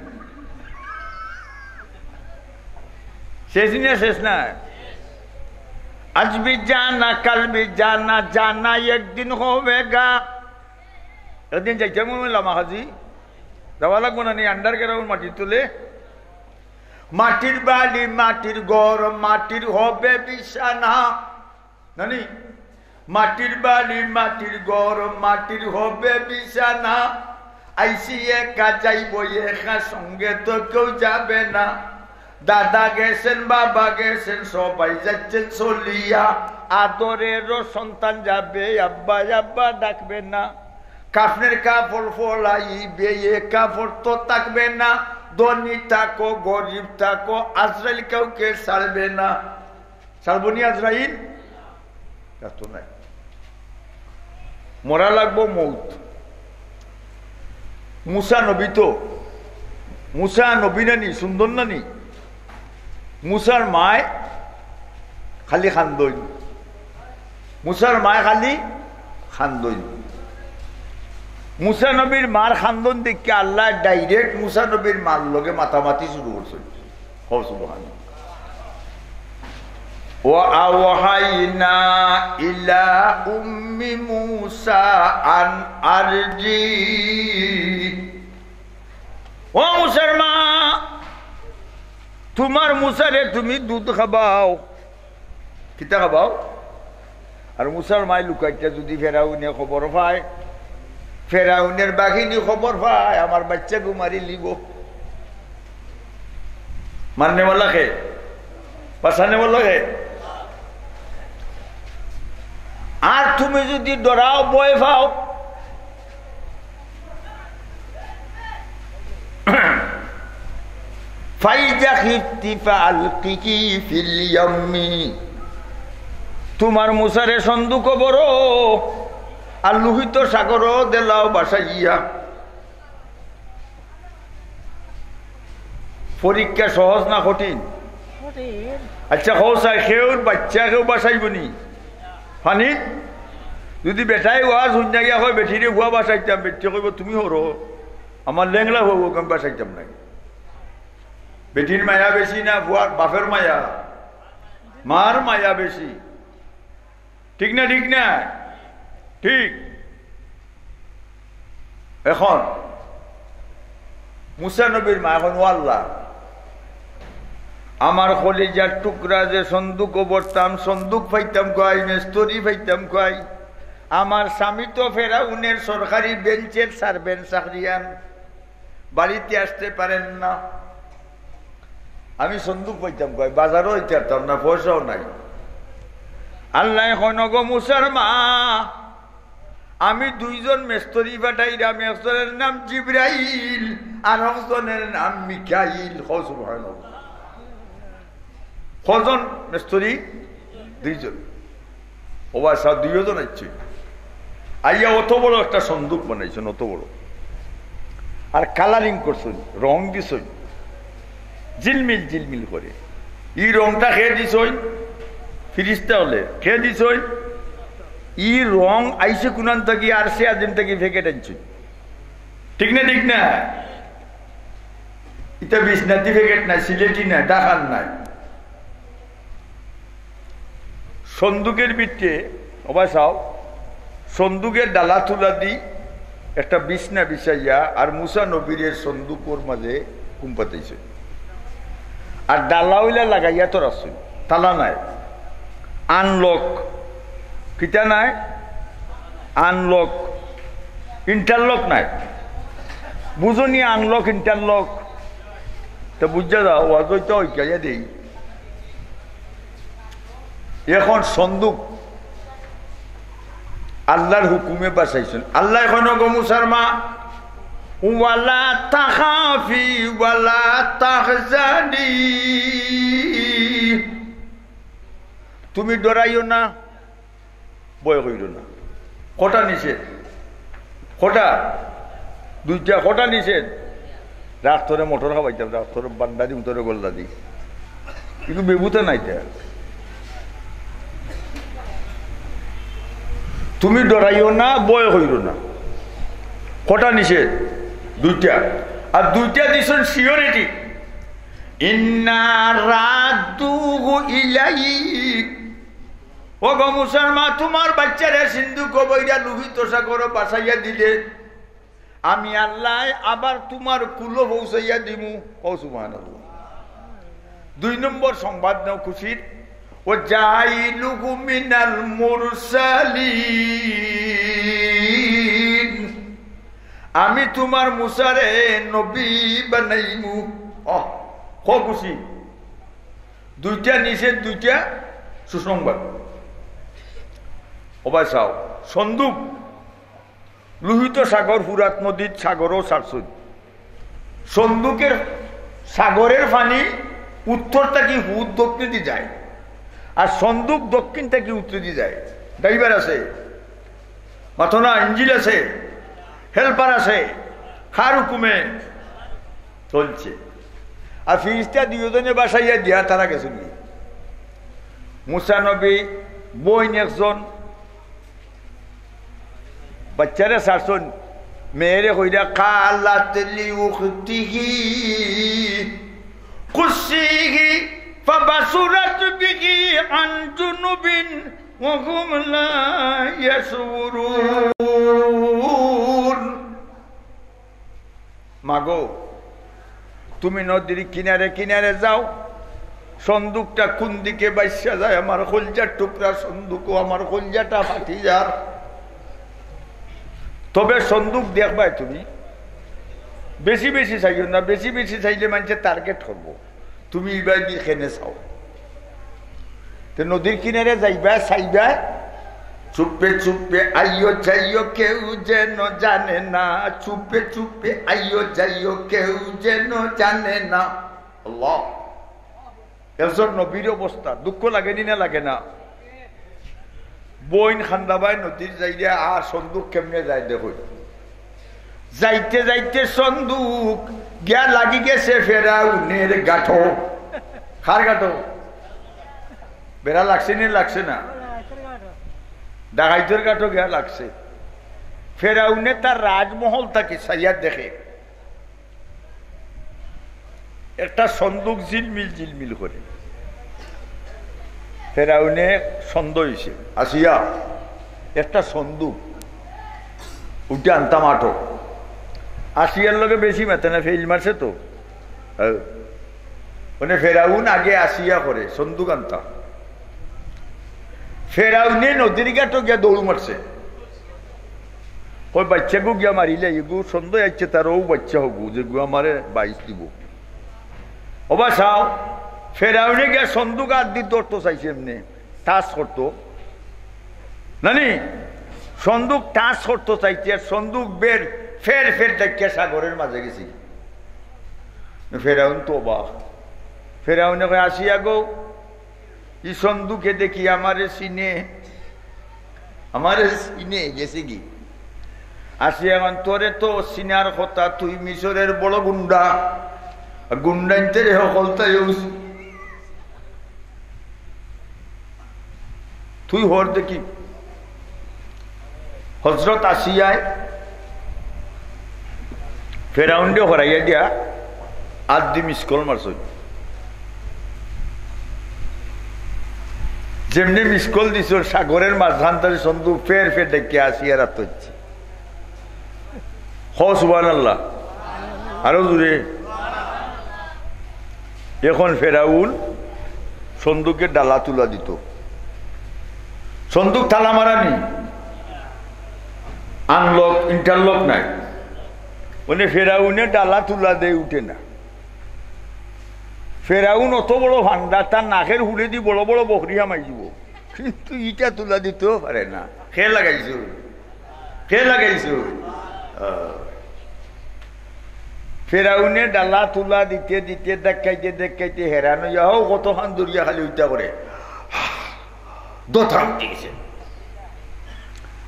শেষ নি না শেষ না? আজ ভি জানা, কাল ভি জানা, জানা একদিন হবেগা। একদিন যাইতাম আমি লামা হাজি। যাওয়া লাগবো না নি? আন্ডারগ্রাউন্ড মাটির তলে। মাটির বাড়ি, মাটির ঘর, মাটির হবে বিছানা। নানি? মাটির বাড়ি, মাটির ঘর, মাটির হবে বিছানা। আইছি একা, যাইবো একা, সঙ্গে তো কেউ যাবে না। দাদা গেছেন, বাবা গেছেন, সবাই যাচ্ছেন চলিয়া। আদরেরও সন্তান যাবে, আব্বা আব্বা ডাকবে না। কাফনের কাপড় ফলাইবে, এ কাপড় তো থাকবে না। ধনী থাকো, গরিব থাকো, আজরাইল কাউকে ছাড়বে না। ছাড়বো নি আজরাইল? তা তো নাই। মরা লাগবো মউত। মুসা নবী তো, মুসা নবী নানি, সুন্দর নানি? মুসার মায় খালি খান্দইন। মুসার মায় খালি খান্দইন। মুসা নবীর মার খান্দন দেখিয়া আল্লায় direct মুসা নবীর মার লগে মাতামাতি শুরু করছইন। কও সুবহানাল্লাহ। وأوحينا إلى أم موسى أن أرضعيه। ও মুসার মা, তুমার মুসারে তুমি দুধ খাবাও। কিতা খাবাও? আর মুসার মায় লুকাইতা যুদি ফেরাউনে খবর পায়, ফেরাউনের বাহিনী খবর পায়, আমার বাইচ্চাগু মারিলিবো। মারনেওয়ালা কে? বাঁচানেওয়ালা কে? আর তুমি যুদি ডরাও, ভয় পাও, فإذا خفت فألقيه في اليم। তুমার মুসারে সন্দুকো ভরো, আর লোহিত সাগরো দেলাও ভাসাইয়া। পরীক্ষা সহজ না কঠিন? কঠিন। আচ্ছা, কও চাই, কেউর বাইচ্চা কেউ ভাসাইবো নি পানিত? যুদি বেটায় ওয়াজ হুনিয়া গিয়া কয়, "বেটিরে পুয়া ভাসাইতাম", বেটিয়ে কইবো, "তুমি হরো, আমার লেংড়া পুয়ারে আমি ভাসাইতাম নায়।" বেটির মায়া বেশি না পুয়ার, বাপের মায়া? মার মায়া বেশি। ঠিক না, ঠিক না? ঠিক। এখন মুসা নবীর মায় কইন, "ও আল্লাহ, আমার কলিজার টুকরা যে সন্দুকো ভরতাম, সন্দুক পাইতাম কই, মেস্তরি পাইতাম কই? আমার স্বামী তো ফেরাউনের সরকারি বেঞ্চের সার্ভেন্ট চাকরিয়ান।" বাড়িতে আসতে পারেন না। আমি সন্দুক পাইতাম কই, বাজারও যাইতাম পারতাম না, পয়সাও নাই। আল্লায় কইন, "গো মুসার মা, আমি দুইজন মেস্তরি পাঠাইরাম, একজনের নাম জিব্রাইল আর একজনের নাম মিকাইল।" কও সুবহানাল্লাহ। কয়জন মেস্তরি? দুইজন। ও ভাই সাব, দুইজন আইছইন। আইয়া অত বড় একটা সন্দুক বানাইছইন, অত বড়। আর কালারিং করছইন, রং দিছইন, ঝিলমিল ঝিলমিল করে। ই রংটা কে দিছইন? ফিরিস্তা অকলে। কে দিছইন? ই রং আইছে কুনান থাকি? আরশে আজিম থাকি প্যাকেট আনছইন। ঠিক না, ঠিক না? ইটা বিছনাতি প্যাকেট নায়, সিলেটি নায়, ঢাকার নায়। সন্দুকের ভিতরে, ও ভাই সাব, সন্দুকের ডালা তুলা দি একটা বিছনা বিছাইয়া আর মুসা নবীরে সন্দুকর মাঝে ঘুম পাতাইছে। আর ডালা অইলা লাগাইয়া তো রাখছে, তালা নাই, আনলক। কিতা নাই? আনলক, ইন্টারলক নাই। বুঝো নি আনলক, ইন্টারলক? তো বুঝা যাও, ওয়াজ তো ওই কাজে দেই। এখন সন্দুক আল্লাহর হুকুমে বাসাইছইন। আল্লায় কইন, "গো মুসার মা, ওয়ালা তাখাফি ওয়ালা তাহজানি, তুমি ডরাইও না, ভয় কইরো না।" কটা নিষেধ? কটা? দুইটা। কটা নিষেধ? রাখ তোরে মোটর খাবাইতাম, রাখ তোরে বান্দা দিম, তোরে গল্লা দি। কিন্তু বেবুতে নাই তে। তুমি ডরাইও না, ভয় কইরো না। কটা নিষেধ? দুইটা। আর দুইটা দিছইন সিওরিটি। ইন্না রাদ্দুহু ইলাইক। ও গো মুসার মা, তুমার বাইচ্চারে সিন্ধুকো বইরা লোহিত সাগরো বাসাইয়া দিলে, আমি আল্লায় আবার তুমার কুলো পৌঁছাইয়া দিমু। কও সুবহানাল্লাহ। দুই নম্বর সংবাদ নেও খুশির, "ওয়া জাইলুহু মিনাল মুরসালিন।" আমি তুমার মুসারে নবী বানাইমু। অহ, কও খুশি। দুইটা নিষেধ, দুইটা সুসংবাদ। ও ভাই সাহেব, সন্দুক লোহিত সাগর, ফুরাত নদীর সাগরও ছাড়ছইন। সন্দুকের, সাগরের পানি উত্তর থাকি পূব, দক্ষিণ দি যায়, আর সন্দুক দক্ষিণ থাকি উত্তর দি যায়। ড্রাইভার আছে, মাথো না, ইঞ্জিন আছে, হেল্পার আছে, কার হুকুমে চলছে। আর ফিরিস্তা দুইজনে বাসাইয়া দিয়া তারা গেছইন। মুসা নবী, বইন একজন, বাইচ্চারে ছাড়ছইন, মেয়েরে কইরা, কালাত লি উখতিহি কুসিহি ফাবাসুরাত বিহি আন জুনুবিন ওয়া হুম লা ইয়াশউরুন। মাগো, তুমি নদীর কিনারে কিনারে যাও, সন্দুকটা কুন দিকে ভাইসা যায়, আমার কইলজার টুকরা সন্দুকও, আমার কইলজাটা ফাটি যার। তবে সন্দুক দেখবায় তুমি, বেশি বেশি চাইও না, বেশি বেশি চাইলে মানষে টার্গেট করবো। তুমি ইবায় দি কেনে চাও। তে নদীর কিনারে যাইবা, চাইবা, চুপে চুপে আইও যাইও কেউ যেন জানে না, চুপে চুপে আইও যাইও কেউ যেন জানে না। আল্লাহ। একজন নবীর অবস্থা, দুঃখ লাগে নি না লাগে না? বইন কান্দাবায় নদীর যাইরা, আর সন্দুক কেমনে যায় দেখো। যাইতে যাইতে সন্দুক গিয়া লাগি গেছে ফেরাউনের গাটো। কার গাটো? বেড়া লাগছে নি লাগছে না? ডাকাইতর গাটো গিয়া লাগছে। ফেরাউনে তার রাজমহল থাকি চাইয়া দেখে একটা সন্দুক ঝিলমিল ঝিলমিল করে। ফেরাউনে সন্দেহ অইছে, আসিয়া, একটা সন্দুক উঠে আনতাম আটো। আসিয়ার লগে বেশি মাতে না, ফেইল মারছে তো। হ্যাঁ। মানে ফেরাউন আগে আসিয়া করে সন্দুক আনতাম। ফেরাউনে নদীর গাটো গিয়া দৌড় মারছে। কই, "বাইচ্চাগু গিয়া মারিলে, এগু সন্দেহ আইছে, তার ও বাইচ্চা হবো, যেগু আমারে বাইশ দিব।" ওবা চাও, ফেরাউনে গিয়া সন্দুক আত দি ধরতো চাইছে, এমনে টাচ করতো। নানি, সন্দুক টাচ করতো চাইতে, আর সন্দুক বের ফের ফের ডাকিয়া সাগরের মাঝে গেছে। ফেরাউন তো অবাক। ফেরাউনে কয়, "আসিয়া গো, ই সন্দুকে দেখি আমারে চিনে, আমারে চিনে গেছে কি?" আসিয়া কয়, "তোরে তো চিনার কথা, তুই মিশরের বড় গুন্ডা, আর গুন্ডাইন্তরে হকলতাই হউস। তুই হর দেখি।" হজরত আসিয়ায় ফেরাউনরে হরাইয়া দিয়া আত দি মিস কল মারছইন। যেমনে মিস কল দিছইন, সাগরের মাঝখান থাকি সন্দুক ফের ফের ডাকিয়া আসিয়ার আত ধরছে। কও সুবহানাল্লাহ। আরো জোরে। এখন ফেরাউন সন্দুকের ডালা তুলা দিত। সন্দুক তালা মারা নি, আনলক, ইন্টারলক নাই। মানে ফেরাউনে ডালা তুলা দেয়, উঠে না। ফেরাউন অত বড় ভান্ডার, তার নাকের হুলেদি বড় বড় বকরি হামাই দিব, কিন্তু ইটা তুলা দিতেও পারে না। কে লাগাইছো? কে লাগাইছো? আহ। ফেরাউনে ডালা তুলা দিতে দিতে, দেখাইতে দেখাইতে হেরান অইয়া, হো, কতখান দরিয়া খালি উল্টা করে দোতরা উঠি গেছে।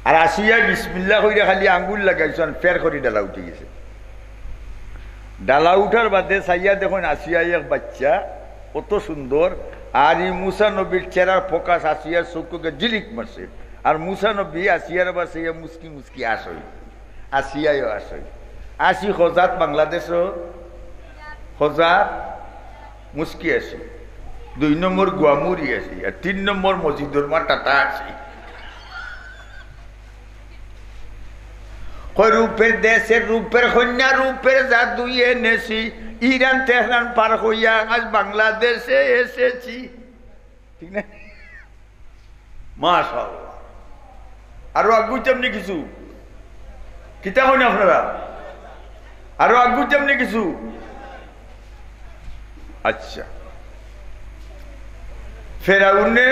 আর আসিয়ায় বিসমিল্লাহ কইরা খালি আঙ্গুল লাগাইছইন, ফের করি ডালা উঠি গেছে। ডালা উঠার বাদে চাইয়া দেখইন আসিয়ায় এক বাইচ্চা, কত সুন্দর। আর ই মুসা নবীর চেহারার ফোকাস আসিয়ার চউখো গিয়া জিলিক মারছে। আর মুসা নবী আসিয়ার বায় চাইয়া মুচকি মুচকি হাসইন। আসিয়ায়ও হাসইন। আসি খোজাত বাংলাদেশো, খোজাত মুচকি আসি, দুই নম্বর গুয়ামুরি আসি, আর তিন নম্বর মসজিদর মা টাটা আসি। কয়, রূপের দেশের রূপের কন্যা, রূপের জাদু এনেছি, ইরান তেহরান পার হইয়া আজ বাংলাদেশে এসেছি। ঠিক না? মাশাআল্লাহ। আরো আগুইতাম নি কিছু? কিতা কইন আপনারা? আরো আগুইতাম নি কিছু? আচ্ছা। ফেরাউনে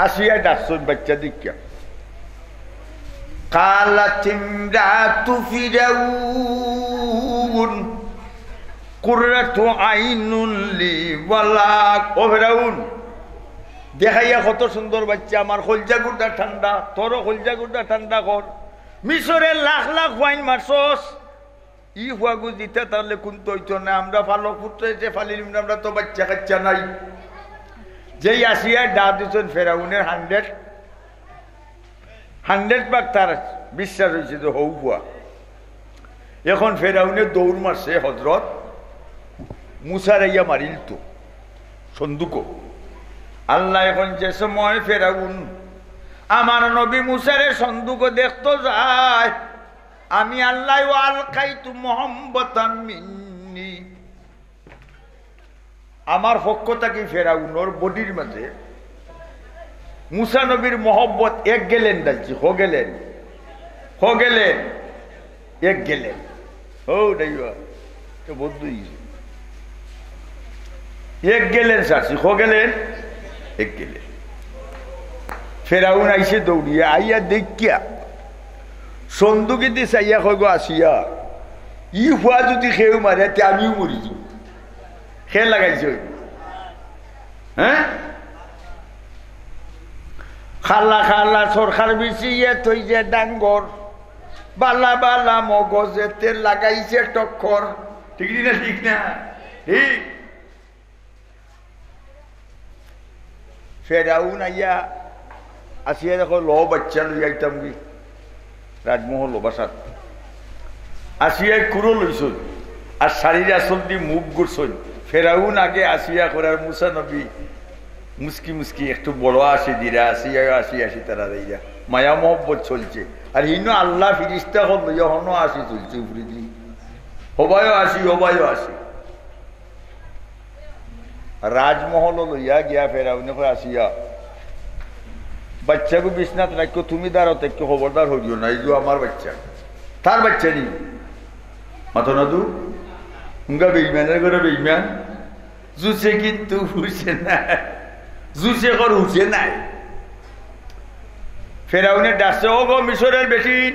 আসিয়ায় ডাকছইন বাইচ্চা দেখিয়া। قالت امرأة فرعون قرة عين لي ولك। ও ফেরাউন, দেখাইয়া কত সুন্দর বাইচ্চা, আমার কইলজা গুর্দা ঠান্ডা, তোরও কইলজা গুর্দা ঠান্ডা কর। মিশরে লাখ লাখ ফুয়াইন মারছস, ই ফুয়াগু দিতা তাইলে কুন্তা অইতো না, আমরা পালক পুত্র এসে ফালিলিম না, আমরা তো বাইচ্চা কাইচ্চা নাই। যেই আসিয়ায় ডাক দিছইন ফেরাউনের hundred, hundred ভাগ তার বিশ্বাস অইছে যে হউ ফুয়া। এখন ফেরাউনে দৌড় মারছে হজরত মুসারে আইয়া মারিলতো সন্দুকো। আল্লায় কইন যে সময় ফেরাউন আমার নবী মুসারে সন্দুকো দেখতো যায়, আমি আল্লায় আলকাইতু মহব্বতাম মিন্নি, আমার পক্ষ থাকি ফেরাউনর বডির মাঝে মুসা নবীর মহব্বত এক গেলেন ডালছি, ক গেলেন, ক গেলেন, এক গেলেন। ও ডাইবা, তো বদ্ধ হইছে। এক গেলেন চাচি, ক গেলেন, এক গেলেন। ফেরাউন আইছে দৌড়িয়া, আইয়া দেখিয়া সন্দুকিদি চাইয়া কয় গো আসিয়া, ই ফুয়া যদি কেউ মারে, তে আমিও মরি যাই। কে লাগাইছে ওই? হ্যাঁ? খালা খালা সরকার বিছিয়ে থইছে ডাঙ্গর, বালা বালা মগজেতে লাগাইছে টক্কর। ঠিক না, ঠিক না? ঠিক। ফেরাউন আইয়া আসিয়া দেখো, ল বাচ্চা লইয়া আইতাম কি রাজমহল বাসাত। আসিয়ায় কুড়ো লইছইন, আর শাড়ির আসল দি মুখ গুড়ছইন। ফেরাউন আগে আসিয়া করার মুসা নবী মুসকি মুসকি একটু বড় আসি দিরা, আসিয়া আসি আসি তারা দিরা। মায়া মহব্বত চলছে। আর হিনো আল্লাহ ফিরিস্তা হল লইয়া হনো আসি চলছে উপরে দি। হবায়ও আসি, হবায়ও আসি। রাজমহল লইয়া গিয়া ফেরাউনে কয় আসিয়া, বাচ্চাগু বিছনাত রাখিও, তুমি দাঁড়াও, তাইকে খবরদার হরিও না, এই যে আমার বাচ্চা, তার বাচ্চা নি। মাথো না তু, উঙ্গা বেইমানের ঘরে বেইমান, জুসে কিন্তু হুসে না, জুসে কর হুসে নাই। ফেরাউনে ডাকছে, ও গো মিশরের বেটিন,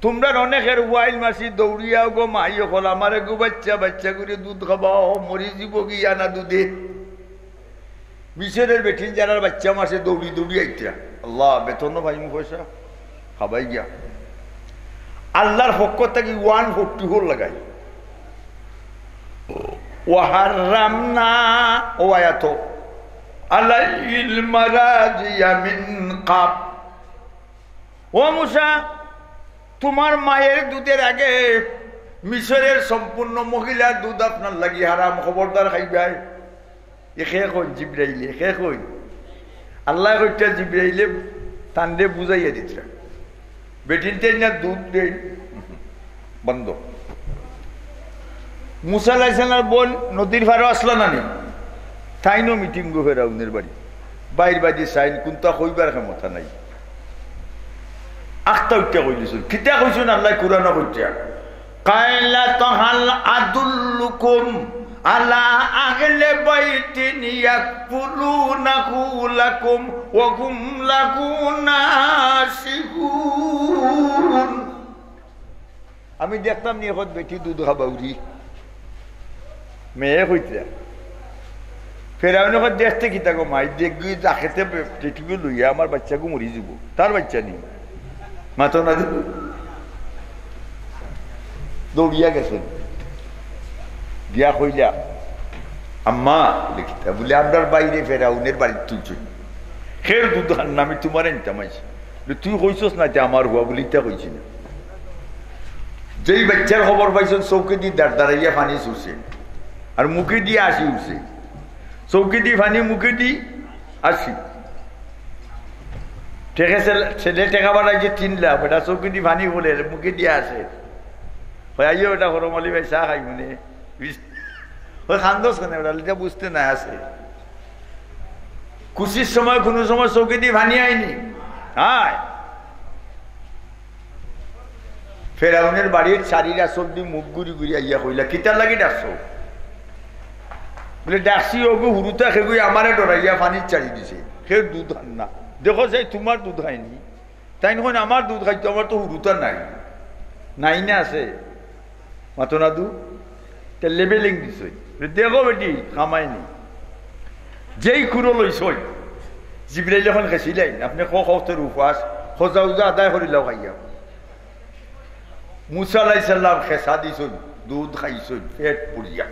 তুমরার অনেকের ওয়াইল মাসি দৌড়িয়া গো মাই অকল, আমারে গো বাচ্চা, বাচ্চাগুরে দুধ খাবাও, মরি যিবো গিয়া না দুধে। মিশরের বেটিন যারার বাচ্চা মাসে দৌড়ি দৌড়ি আইতরা, আল্লাহ, বেতনও পাইমু পয়সা, খাবাই গিয়া। আল্লাহর পক্ষ থাকি one forty four লাগাই। ওয়াহারামনা, ও আয়াত, আলাইহিল মারাজিয়া মিন কাব। ও মুসা, তুমার মায়ের দুধের আগে মিশরের সম্পূর্ণ মহিলার দুধ আপনার লাগি হারাম, খবরদার খাইবায়। এ কে কইন? জিব্রাইলে। কে কইন? আল্লায় কইতা জিব্রাইলে তানরে বুঝাইয়া দিতরা। বেটিনতে না দুধ দেইন, বন্ধ। মুসা আলাইহিস সালামর বইন নদীর পারো আছলা না নি? তাইনও মিটিংগো ফেরাউনের বাড়ি। বাইর বাদি চাইন, কুন্তা কইবার ক্ষমতা নাই। আখতা উঠতে কই দিছইন। কিতা কইছইন আল্লায় কুরআনো কইতা? কাইলা তো হাল আদুল্লুকুম আলা আহলে বাইতিন ইয়াকফুলুনাহু লাকুম ওয়া হুম লাহু নাসিহুন। আমি দেখতাম নি এখন বেটি দুধ খাবাউরি। মেয়ে কইতরা। ফেরাউনে কয়, "দেখতে কিতা গো মাই, দেখবি জাকেতে বেটিগু লইয়া আমার বাচ্চাগু মরি যিবো। তার বাচ্চা নি।" মাতো না দি। দৌড়িয়া গেছইন। গিয়া কইলা, "আম্মা।" বুলে, "কিতা?" বুলে, "আমরার বাইরে ফেরাউনের বাড়িত তুলছইন। খের দুধ খান না, আমি তুমারে নিতাম আইছি।" বুলে, "তুই কইছস না যে আমার হুয়া?" বুলে, "ইতা কইছি না।" যেই বাচ্চার খবর পাইছইন, চউখেদি দাঁড় দাঁড়াইয়া পানি ছুটছে, আর মুখেদি আশি উঠছে। চউখেদি পানি, মুখেদি আশি। ঠেকে ছেলে, ছেলে টেকা পাঠাইছে তিন লাখ, বেটা চউখেদি পানি পড়ের, মুখেদি আশে। কয়, "আইও বেটা, হরম আলী ভাই চা খাইমু নে।" কয়, "কান্দস কেনে বেটা?" ইটা বুঝতে না আছে। খুশির সময় কুনু সময় চউখেদি পানি আয়নি? আয়। ফেরাউনের বাড়ির চারির আছলদি মুখ ঘুরি ঘুরি আইয়া কইলা, "কিতার লাগি ডাকছো?" বুলে, "ডাকছি, অগু হুরুতা খেগুই আমারে ডরাইয়া পানিত ছাড়ি দিছে, খের দুধ খান না। দেখো চাই তুমার দুধ খাইনি।" তাইন কইন, "আমার দুধ খাইতো, আমার তো হুরুতা নাই।" নাই না আছে? মাতো না দু? তে লেবেলিং দিছইন। বুলে, "দেখো বেটি, কামাইনি।" যেই কুরো লইছইন, জিব্রাইল অখন খেছিলাইন, "আপনে ক-, কওতের উপাস, খোজা উজা আদায় করিলাও খাইয়া।" মুসা আলাইহিস সালাম খেছা দিছইন, দুধ খাইছইন, পেট পুরিয়া।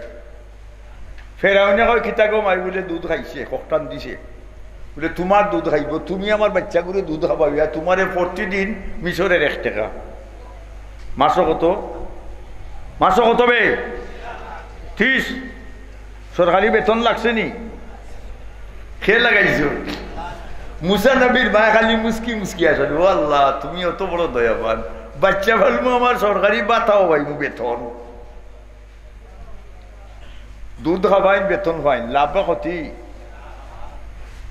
ফেরাউনে কয়, "কিতা গো মাই?" বুলে, "দুধ খাইছে, খকটান দিছে।" বুলে, "তুমার দুধ খাইবো, তুমি আমার বাচ্চাগুরে দুধ খাবাইবা, তুমারে প্রতিদিন মিশরের এক টেকা।" মাসো কত? মাসো কত বে? ত্রিশ। সরকারি বেতন লাগছে নি? খে লাগাইছো? মুসা নবীর মায় খালি মুস্কি মুস্কি আসলে, "ও আল্লাহ, তুমি অত বড় দয়াবান, বাচ্চা ফালমু আমার সরকারি বাতাও পাইমু বেতন।" দুধ খাবাইন, বেতন পাইন, লাভ বা ক্ষতি?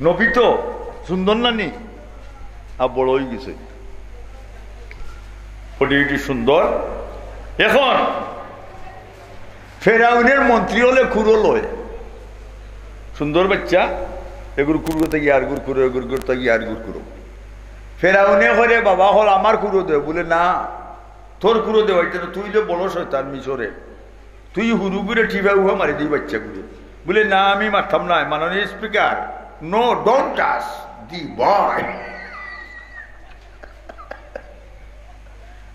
নবী তো সুন্দর না নি? আর বড় অই গেছে, ফটি ফটি সুন্দর। এখন ফেরাউনের মন্ত্রী অকলে কুরো লয়, সুন্দর বাচ্চা, এগুর কুরো থাকি আর গুর কুরো, এগুর কুরো থাকি আর গুর কুরো। ফেরাউনে কয়, "বাবা অকল, আমার কুরো দে।" বুলে, "না, তোর কুরো দেওয়াইতে না, তুই যে বড় শয়তান মিশরে।" তুই হুরুগুরে টিপা উহা মারি দি বাচ্চাগুরে। বুলে, "না, আমি মারতাম না, মাননীয় speaker, no, don't touch the boy।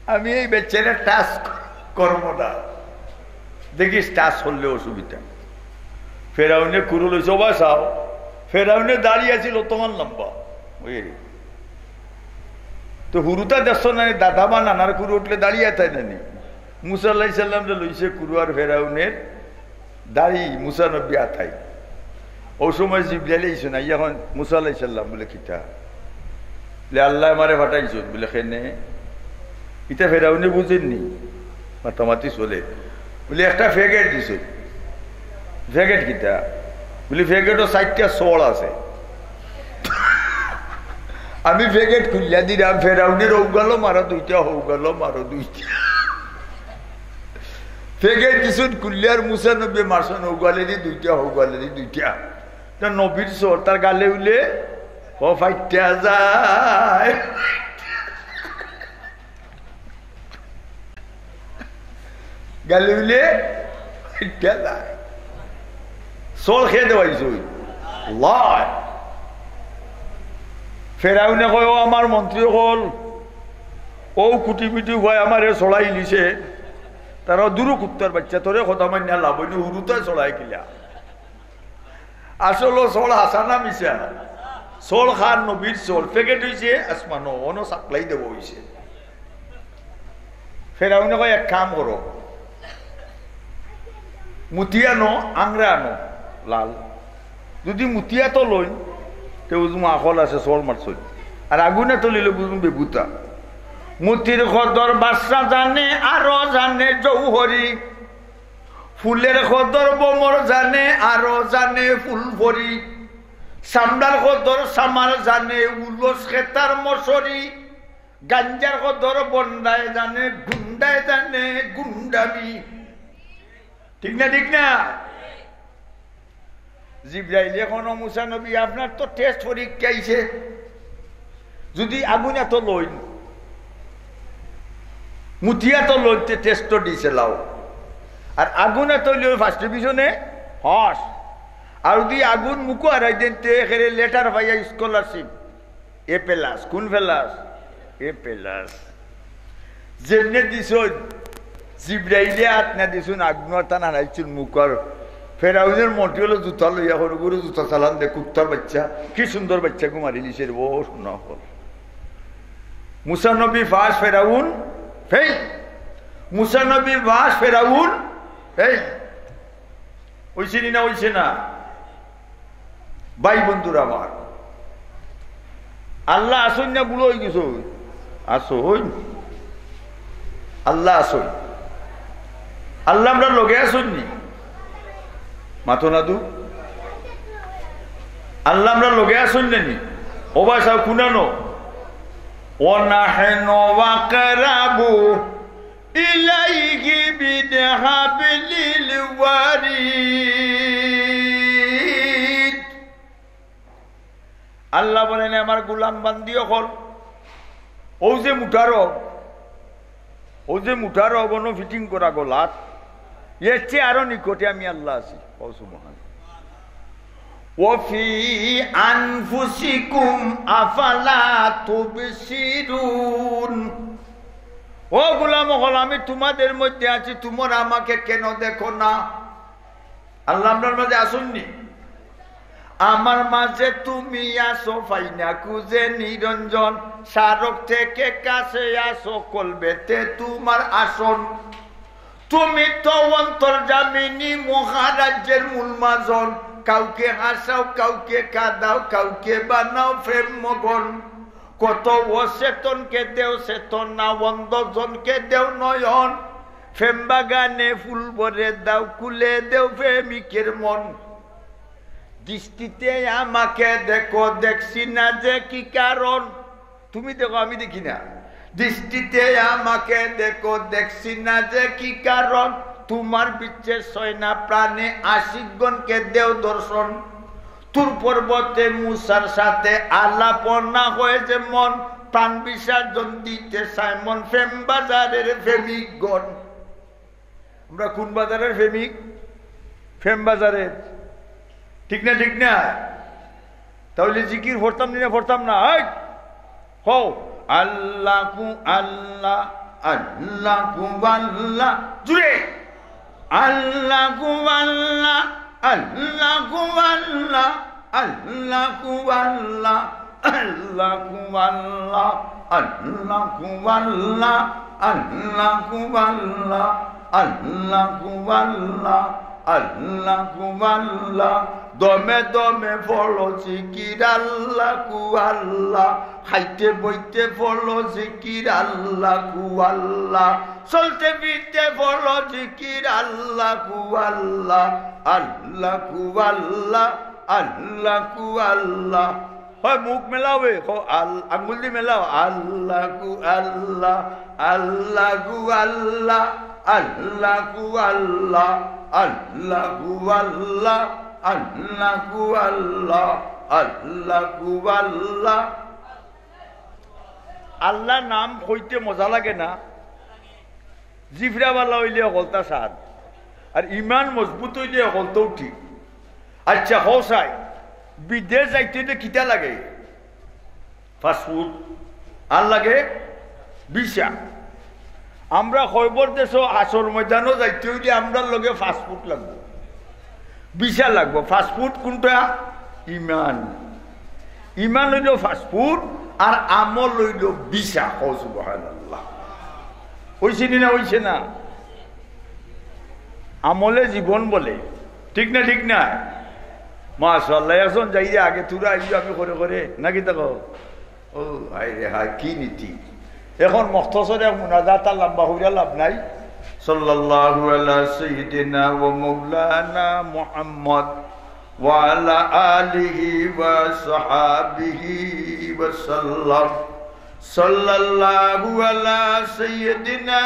আমি এই বাচ্চারে টাচ করব না।" দেখিস, টাচ করলে অসুবিধা। ফেরাউনে কুরো লইছে, ওবা চাও, ফেরাউনে দাড়ি আছিল অতখান লম্বা। ওই তো হুরুতা দেখছো না, দাদা বা নানার কুরো উঠলে দাড়ি আতায় না নি? মুসা আলাইহিস সালামরে লইছে কুরু আর ফেরাউনের দাড়ি মুসা নবী আতাই। অউ সময় জিবরাইল আইছইন, আইয়া কইন, "মুসা আলাইহিস সালাম।" বুলে, "কিতা?" বুলে, "আল্লায় আমারে পাঠাইছইন।" বুলে, "কেনে?" ইতা ফেরাউনে বুঝের নি, মাতামাতি চলে। বুলে, "একটা প্যাকেট দিছইন।" "প্যাকেট কিতা?" বুলে, "প্যাকেটো চাইরটা সড় আছে। আমি প্যাকেট খুলিয়া দিরাম, ফেরাউনের অউ গালো মারো দুইটা, হউ গালো মারো দুইটা।" প্যাকেট দিছইন খুলিয়া আর মুসা নবীয়ে মারছইন অউ গালেদি দুইটা, হউ গালেদি দুইটা। তে নবীর সড়, তার গালে উলে, ও ফাইটা যায়। গালে উলে, ফাইটা যায়। সড় খে দেওয়াইছইন। আল্লাহ। ফেরাউনে কয়, "ও আমার মন্ত্রী অকল, অউ কুটি পিটি ভাই আমারে সড়াইলিছে।" তারা দুরু কুত্তার বাচ্চা, তোরে কথা মানিয়া লাভ অইলো, হুরুতায় সড়ায় কিলা? আসলে সড় হাছা না মিছা? সড় কার? নবীর সড়। প্যাকেট অইছে আসমানো, অনো সাপ্লাই দেওয়া অইছে। ফেরাউনে কয়, "এক কাম করো, মুতি আনো, আংরা আনো, লাল। যুদি মুতিয়া তো লইন, তে বুঝমু আকল আছে, সড় মারছইন। আর আগুনে তো লইলে বুঝমু বেবুতা।" মুতির কদর বাদশা জানে, আরো জানে জৌহরি। ফুলের কদর ভ্রমর জানে, আরো জানে ফুল পরি। চামড়ার কদর চামার জানে, উলস খেতার মশরি। গাঞ্জার কদর বন্ডায় জানে, গুন্ডায় জানে গুন্ডামি। ঠিক না, ঠিক না? জিব্রাইলে কইন, "মুসা নবী, আপনার তো টেস্ট পরীক্ষা আইছে। যুদি আগুন আতো লইন, মুতি আতো লইন, তে টেস্ট দিছে লাও। আর আগুন আতো লইলে ফার্স্ট ডিভিশনে পাস। আর যুদি আগুন মুখো হারাই দেন, তে একেরে লেটার পাইয়া স্কলারশিপ।" এ প্লাস, কুন প্লাস? এ প্লাস। যেমনে দিছইন, জিব্রাইলে আত না দিছইন, আগুন আতো না হারাইছইন মুখো। ফেরাউনের মন্ত্রী অকলে জুতা লইয়া কইন, "গুরু জুতা চালান দে, কুত্তার বাইচ্চা, কি সুন্দর বাইচ্চাগু মারিলিছে রে, ও সোনা অকল।" মুসা নবী পাস, ফেরাউন ফেইল। মুসা নবী পাস, ফেরাউন ফেইল। অইছে নি না, অইছে না? ভাই বন্ধুরা আমার, আল্লাহ আছইন না বুড়া অইগেছইন? আছইন। আল্লাহ আছইন। আল্লাহ আমরার লগে আছইন নি? মাতো না দু। আল্লাহ আমরার লগে আছইন না নি? ও ভাই সাব, কুনানো? "ওয়া নাহনু আকরাবু ইলাইহি মিন হাবলিল ওয়ারিদ।" আল্লাহ বলেন, "আমার গুলাম বান্দি অকল, অউ যে মুঠা রগ, অউ যে মুঠা রগ, অনো ফিটিং করা গলাত, এর চেয়ে আরো নিকটে আমি আল্লাহ আছি।" ও সুবহান। "ওয়া ফি আনফুসিকুম আফালা তুবসিরুন।" ও গুলাম অকল, আমি তুমাদের মধ্যে আছি, তুমরা আমাকে কেন দেখো না? আল্লাহ আমরার মাঝে আছইন নি? "আমার মাঝে তুমি আছো, পাই না খুঁজে নিরঞ্জন, সারক থেকে কাছে আছো, কলবেতে তুমার আসন। তুমি তো অন্তর্যামিনী, মহারাজ্যের মূল মাজন, কাউকে হাসাও, কাউকে কাঁদাও, কাউকে বানাও প্রেম মগন। কত অচেতনকে দেও চেতনা, অন্ধজনকে দেও নয়ন, প্রেম বাগানে ফুল ভরে দাও, খুলে দেও প্রেমিকের মন। দৃষ্টিতে আমাকে দেখো, দেখছি না যে কি কারণ।" তুমি দেখো, আমি দেখি না। "দৃষ্টিতে আমাকে দেখো, দেখছি না যে কি কারণ, তুমার বিচ্ছেদ সয় না প্রাণে, আশিকগণকে দেও দর্শন। তুর পর্বতে মুসার সাথে আলাপনা হয় যেমন, প্রাণ বিসর্জন দিতে চায় মন, প্রেম বাজারের প্রেমিকগণ।" আমরা কুন বাজারের প্রেমিক? প্রেম বাজারের। ঠিক না, ঠিক না? তাইলে জিকির পড়তাম নি না, পড়তাম না? এই, কও, আল্লাহু আল্লাহ, আল্লাহু আল্লাহ। জুরে। আল্লাহু আল্লাহ, আল্লাহু আল্লাহ, আল্লাহু আল্লাহ, আল্লাহু আল্লাহ, আল্লাহু আল্লাহ, আল্লাহু আল্লাহ, আল্লাহু আল্লাহ, আল্লাহু আল্লাহ। দমে দমে পড়ো জিকির আল্লাহু আল্লাহ। খাইতে বইতে পড়ো জিকির আল্লাহু আল্লাহ। চলতে ফিরতে পড়ো জিকির আল্লাহু আল্লাহ, আল্লাহু আল্লাহ, আল্লাহু আল্লাহ। হয় মুখ মেলাও, কও আল-, আঙ্গুল দি মেলাও, আল্লাহু আল্লাহ, আল্লাহু আল্লাহ, আল্লাহু আল্লাহ, আল্লাহু আল্লাহ, আল্লাহু আল্লাহ, আল্লাহু আল্লাহ। আল্লাহর নাম কইতে মজা লাগে না? জিফরা বালা অইলে হকলতা সাদ, আর ইমান মজবুত অইলে হকলতাউ ঠিক। আচ্ছা, কও চাই, বিদেশ যাইতে অইলে কিতা লাগে? পাসপোর্ট। আর লাগে ভিসা। আমরা খয়বর দেশো হাশর ময়দানো যাইতে অইলে আমরার লগে পাসপোর্ট লাগবো, ভিসা লাগবো। পাসপোর্ট কুনটা? ইমান। ইমান অইলো পাসপোর্ট, আর আমল অইলো ভিসা। কও সুবহানাল্লাহ। অইছে নি না, অইছে না? আমলে জীবন বলে, ঠিক না, ঠিক না? মাশাআল্লাহ, একজন যাইয়া আগে থুড়া আইও, আমি করে করে, নাকি দেখো? ও, হায় রে হায়, কি নীতি! এখন মখতসর এক মুনাজাত, আর লম্বা কইরা লাভ নাই। সাল্লাল্লাহু আলা সাইয়্যিদিনা ওয়া মাওলানা মুহাম্মদ ওয়া আলা আলিহি ওয়া সাহাবিহি ওয়া সাল্লাম। সাল্লাল্লাহু আলা সাইয়্যিদিনা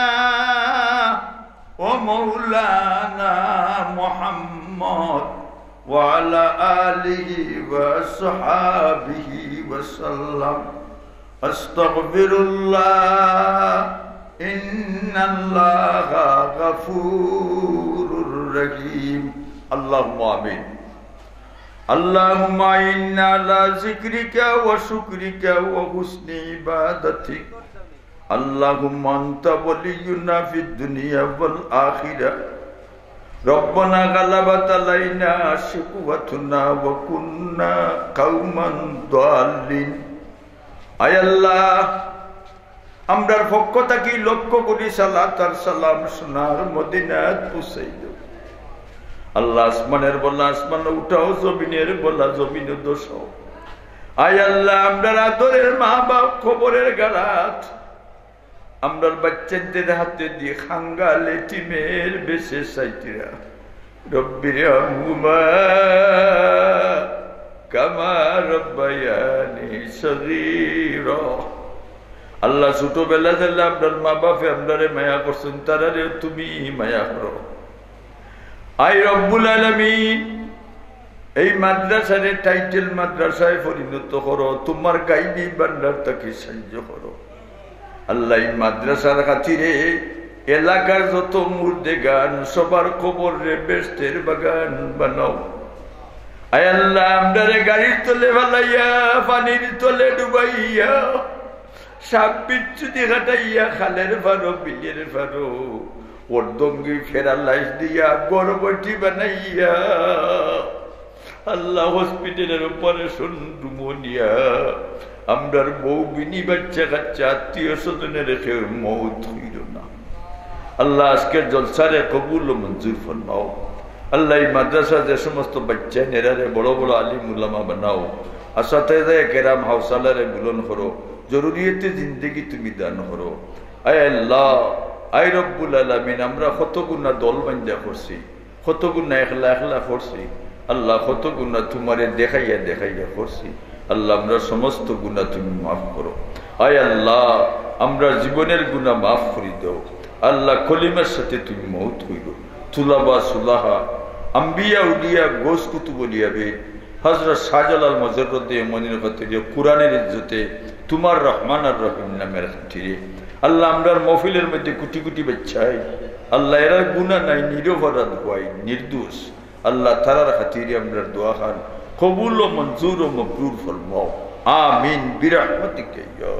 ওয়া মাওলানা মুহাম্মদ وعلى آله وأصحابه وسلم. أستغفر الله، إن الله غفور رحيم. اللهم آمين. اللهم أعنا على ذكرك وشكرك وحسن عبادتك. اللهم أنت ولينا في الدنيا والآخرة. ربنا غلبت علينا شقوتنا وكنا قوما ضالين. আয় আল্লাহ, আমরার পক্ষ থাকি লক্ষ কোটি সালাত আর সালাম সোনার মদিনাত পৌঁছাই দেও। আল্লাহ, আসমানের বলা আসমানো উঠাও, জমিনের বলা জমিনো দোষাও। আয় আল্লাহ, আমরার আদরের মা বাপ কবরের গাড়াত, আমরার বাচ্চাদের হাতে দি খাঙ্গাল এতিমের বেশে চাইতিরা। رب ارحمهما كما ربياني صغيرا. আল্লাহ, ছোটবেলা যেলা আমরার মা বাপে আমরারে মায়া করছইন, তারারেও তুমি মায়া করো। আয় রব্বুল আলামিন, এই মাদ্রাসারে টাইটেল মাদ্রাসায় পরিণত করো, তোমার গাইবি ভান্ডার থাকি সাহায্য করো। আল্লাহ, এই মাদ্রাসার খাতিরে এলাকার যত মুর্দেগান, সবার কবররে বেহেশতের বাগান বানাও। আয় আল্লাহ, আমরারে গাড়ির তলে ফালাইয়া, পানির তলে ডুবাইয়া, সাপ বিচ্ছুদি কাটাইয়া, খালের পারো, বিলের পারো, অর্ধঙ্গি প্যারালাইজ দিয়া, গর্ভবতী বানাইয়া, আল্লাহ, হসপিটালের অপারেশন রুমো নিয়া আমরার বউ বিনি, বাচ্চা কাচ্চা, আত্মীয় স্বজনের কেউর মউত অইলো না। আল্লাহ, আজকের জলসারে কবুল ও মঞ্জুর ফরমাও। আল্লাহ, এই মাদ্রাসা যে সমস্ত বাচ্চা নেরারে বড় বড় আলিম উলামা বানাও, আসাতেজায়ে কেরাম হাউসালারে বুলন্দ করো, জরুরিয়াতে জিন্দেগি তুমি দান করো। আয় আল্লাহ, আয় রব্বুল আলামিন, আমরা কত গুনা দল বান্ধা করছি, কত গুনা একলা একলা করছি। আল্লাহ, কত গুনা তোমারে দেখাইয়া দেখাইয়া করছি। আল্লাহ, আমরা সমস্ত গুনা তুমি মাফ করো। আয় আল্লাহ, আমরা জীবনের গুনা মাফ করি দাও। আল্লাহ, কলিমার সাথে তুমি মউত কইরো। তুলাবা সুলাহা, আম্বিয়া উলিয়া, গোস কুতুব অলিয়া বে, হযরত শাহজালাল মুজাররদে ইয়ামানির খাতিরে, কোরআনের ইজ্জতে, তোমার রহমান আর রহিম নামের খাতিরে। আল্লাহ, আমরার মহফিলের মধ্যে কোটি কোটি বাচ্চাই, আল্লাহ, এরা গুনা নাই, নিরপরাধ অয়, নির্দোষ। আল্লাহ, তারার খাতিরে আমরার দোয়া খান কবুল ও মঞ্জুর ও মকবুল ফরমাও। আমিন বিরহমাতিকা ইয়া